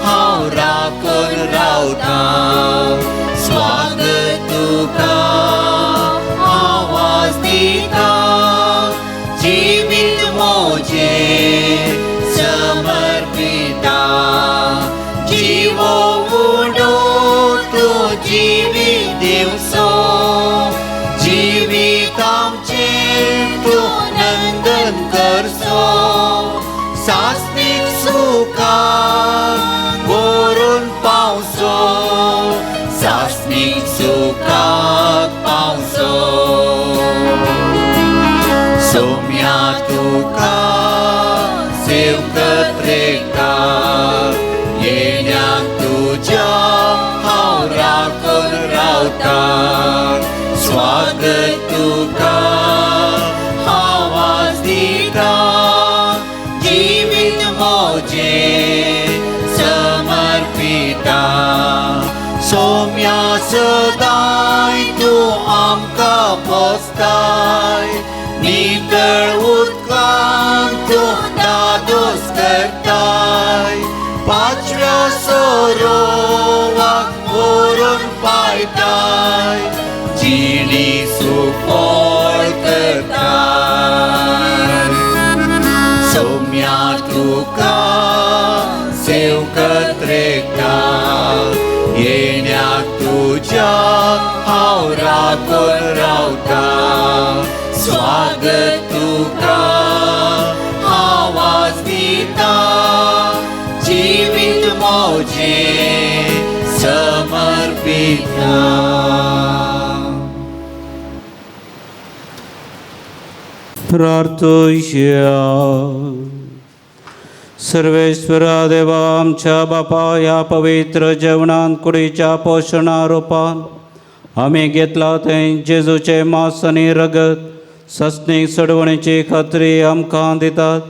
हांव राखून रावता. स्वागत तुका आवाज दिता, जिवीत मोजें समर्पिता. जिवो उडो तूं जिवीत दिवसो, जिवीत आमचें तूं नंदन करसो. सासणीक सुखाक व्हरून पावसो, सासणीक सुखाक पावसो. सोम्या तुका सेवकत रेखता, येण्याक तुज्या हांव राखून रावता. स्वागत तुका आवाज दिता, जिवीत मोजें समर्पिता. सोम्या सदांय तूं आमकां पोसताय, नितळ उदकान तूं दादोस करताय. पाचव्या सरोवाक व्हरून पायताय, जिणी सुफळ करताय. सोम्या तुका सेवकत रेखता, येण्याक तुज्या हांव राखून रावता. स्वागत तुका आवाज दिता, जिवीत मोजें समर्पिता. प्रार्थया. सर्वेश्वरा देवा, आमच्या बापा, ह्या पवित्र जेवणान कुडीच्या पोशणा रुपान आमी घेतला तें जेजूचें मांस आनी रगत सस्नीक सोडवणेची खात्री आमकां दितात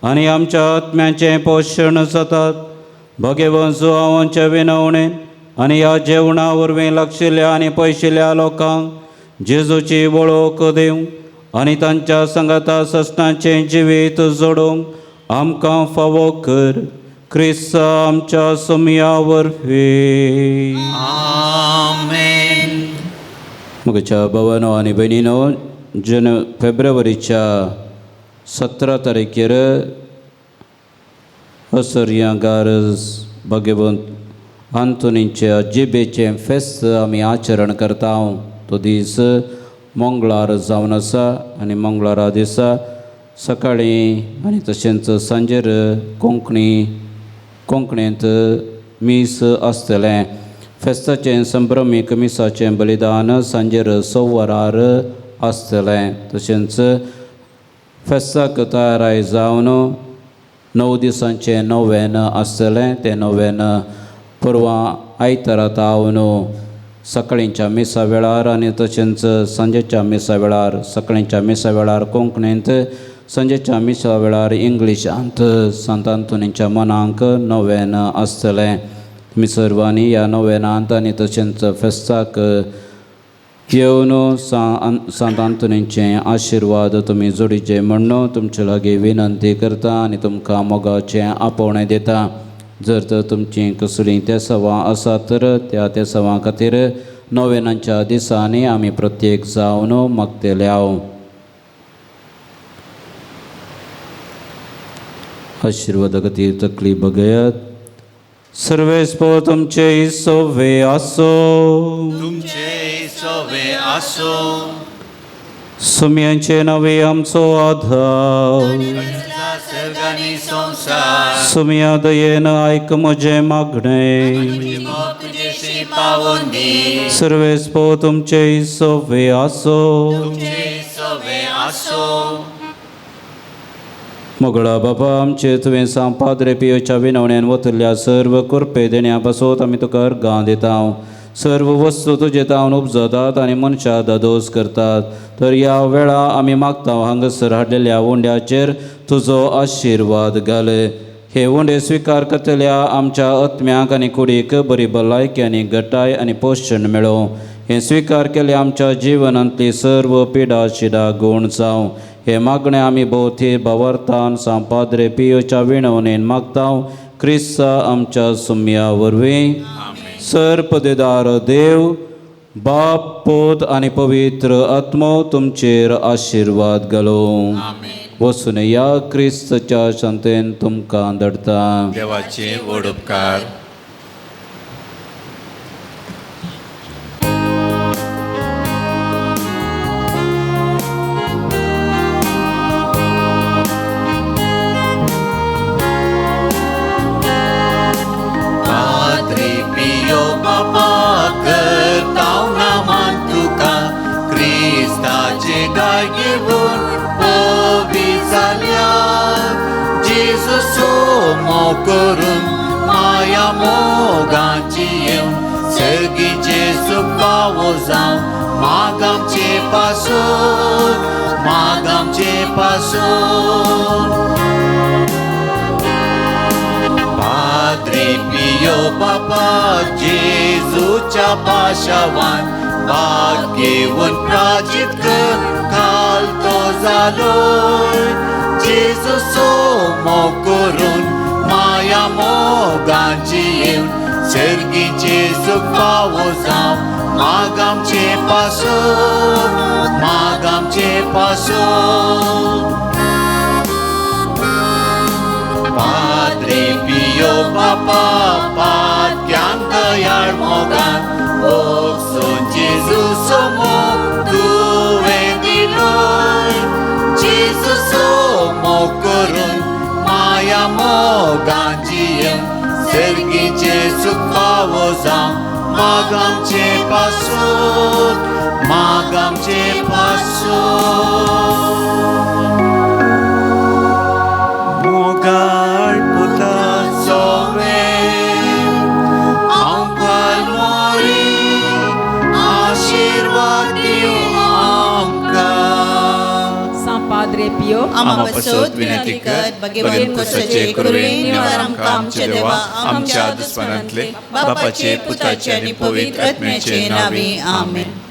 आनी आमच्या आत्म्याचें पोशण जातात. भगेवन सुवांच्या विनवणेन आनी ह्या जेवणा वरवीं लागशिल्ल्या आनी पयशिल्ल्या लोकांक जेजूची वळख दिवंक आनी तांच्या सांगाता सस्नाचें जिवीत जोडूंक आमकां फावो कर. क्रिस्त आमच्या सोमया वरवीं. आमेन. म्हज्या भवनो आनी भयणीनो, जन फेब्रुवारीच्या 17 तारखेर असरया गारज भाग्यवंत आंतोनीच्या जिबेचें फेस्त आमी आचरण करता. तो दीस मंगळार जावन आसा आनी मंगळारा दिसा सकाळीं आनी तशेंच सांजेर कोंकणींत मीस आसतलें. फेस्ताचें संभ्रमीक मिसाचें बलिदान सांजेर 6 वरार आसतलें. तशेंच फेस्ताक तयाराय जावन 9 दिसांचें नोवेन आसतलें. तें नोवेन परवां आयतारा तावन सकाळींच्या मिसा वेळार आनी तशेंच सांजेच्या मिसा वेळार, सकाळींच्या मिसा वेळार कोंकणींत, सांजेच्या मिसा वेळार इंग्लिशांत सांत आंतोनीच्या मनांक नोवेन आसतलें. तुमी सर्वांनी ह्या नोवेनांत आनी तशेंच फेस्ताक येवन सांत आंतोनीचे आशिर्वाद तुमी जोडीचे म्हण्ण तुमचे लागीं विनंती करता आनी तुमकां मोगाचें आपोवणें दिता. जर तर तुमचीं कसलीं तेसवां आसात तर त्या तेसवां खातीर नोवेनांच्या दिसांनी आमी प्रत्येक जावन मागतले. आशिर्वादा खातीर तकली बगयात. सर्वेस्पोर तुमचे सोवे आसो. तुमचे सोवे आसो. सुम्यांचे नवे आमचो आधार. सर्गानी संसार. सुम्या दयेन आयक म्हजें मागणें. तुजेशी पावोन दी. सर्वेस्पोर तुमचे सोवे आसो. तुमचे सोवे आसो. मोगळा बाबा आमचे तुवें सांग पाद्रे पियोच्या विनवण्यान वतल्या सर्व कृपे देण्या पासत आमी तुका अर्गां दिता. सर्व वस्तू तुजे तावन उपजतात आनी मनशां दादोस करतात. तर ह्या वेळा आमी मागता हांगासर हाडलेल्या उंड्याचेर तुजो आशिर्वाद घाले. हे उंडे स्विकार करतल्या आमच्या आत्म्याक आनी कुडीक बरी भलायकी आनी घटाय आनी पोशण मेळोवं. हें स्विकार केल्ले आमच्या जिवनांतली सर्व पिडा शिडा गूण जावं. हे मागणें आमी भोवती भावार्थान सांग पाद्रे पियोच्या विणवणेन मागता क्रिस्ता आमच्या सुम्या वरवीं. सर पदेदार देव बाप पोत आनी पवित्र आत्मो तुमचेर आशिर्वाद घालूं. वसून या क्रिस्तच्या शांतेन तुमकां धाडटा. देवाचे व्हड उपकार. पाद्रे पियो बापा करताव नामान तुका क्रिस्ताचे गाय घेवन पवी जाल्या. जेजू सोमो करून माया मोगाची येवन सर्गीचे सुख पावो जावं. माग आमचे पासून, माग आमचे पासून. पाद्रे पियो बापा जेजूच्या पाशावान भाग घेवन प्राजीत कर काल तो जालोय. जेजू सोमो करून माया मोगाची येवन सर्गीचे सुख पावो जावं. माग आमचे पासून, माग आमचे पासून. पाद्रे पियो बापा पात्यान दयाळ मोगान भोगसून जेजू सोमो तुवें दिलोय. जेजू सोमो करून माया मोगाची येवन सर्गीचे सुख पावो जावं. माग आमचे पासून, माग आमचे पासून. मोगाळ पुता सोवे आमकां मोरी आशिर्वाद दिवं आमकां. सांग पाद्रे पियो आमा पासत विनंती कर भगवान कोसाचे कृपेन निवार आमकां आमच्या देवा आमच्या दुस्मानांतले बापाचे पुताचे आनी पवित्र आत्म्याचे नांवी. आमेन.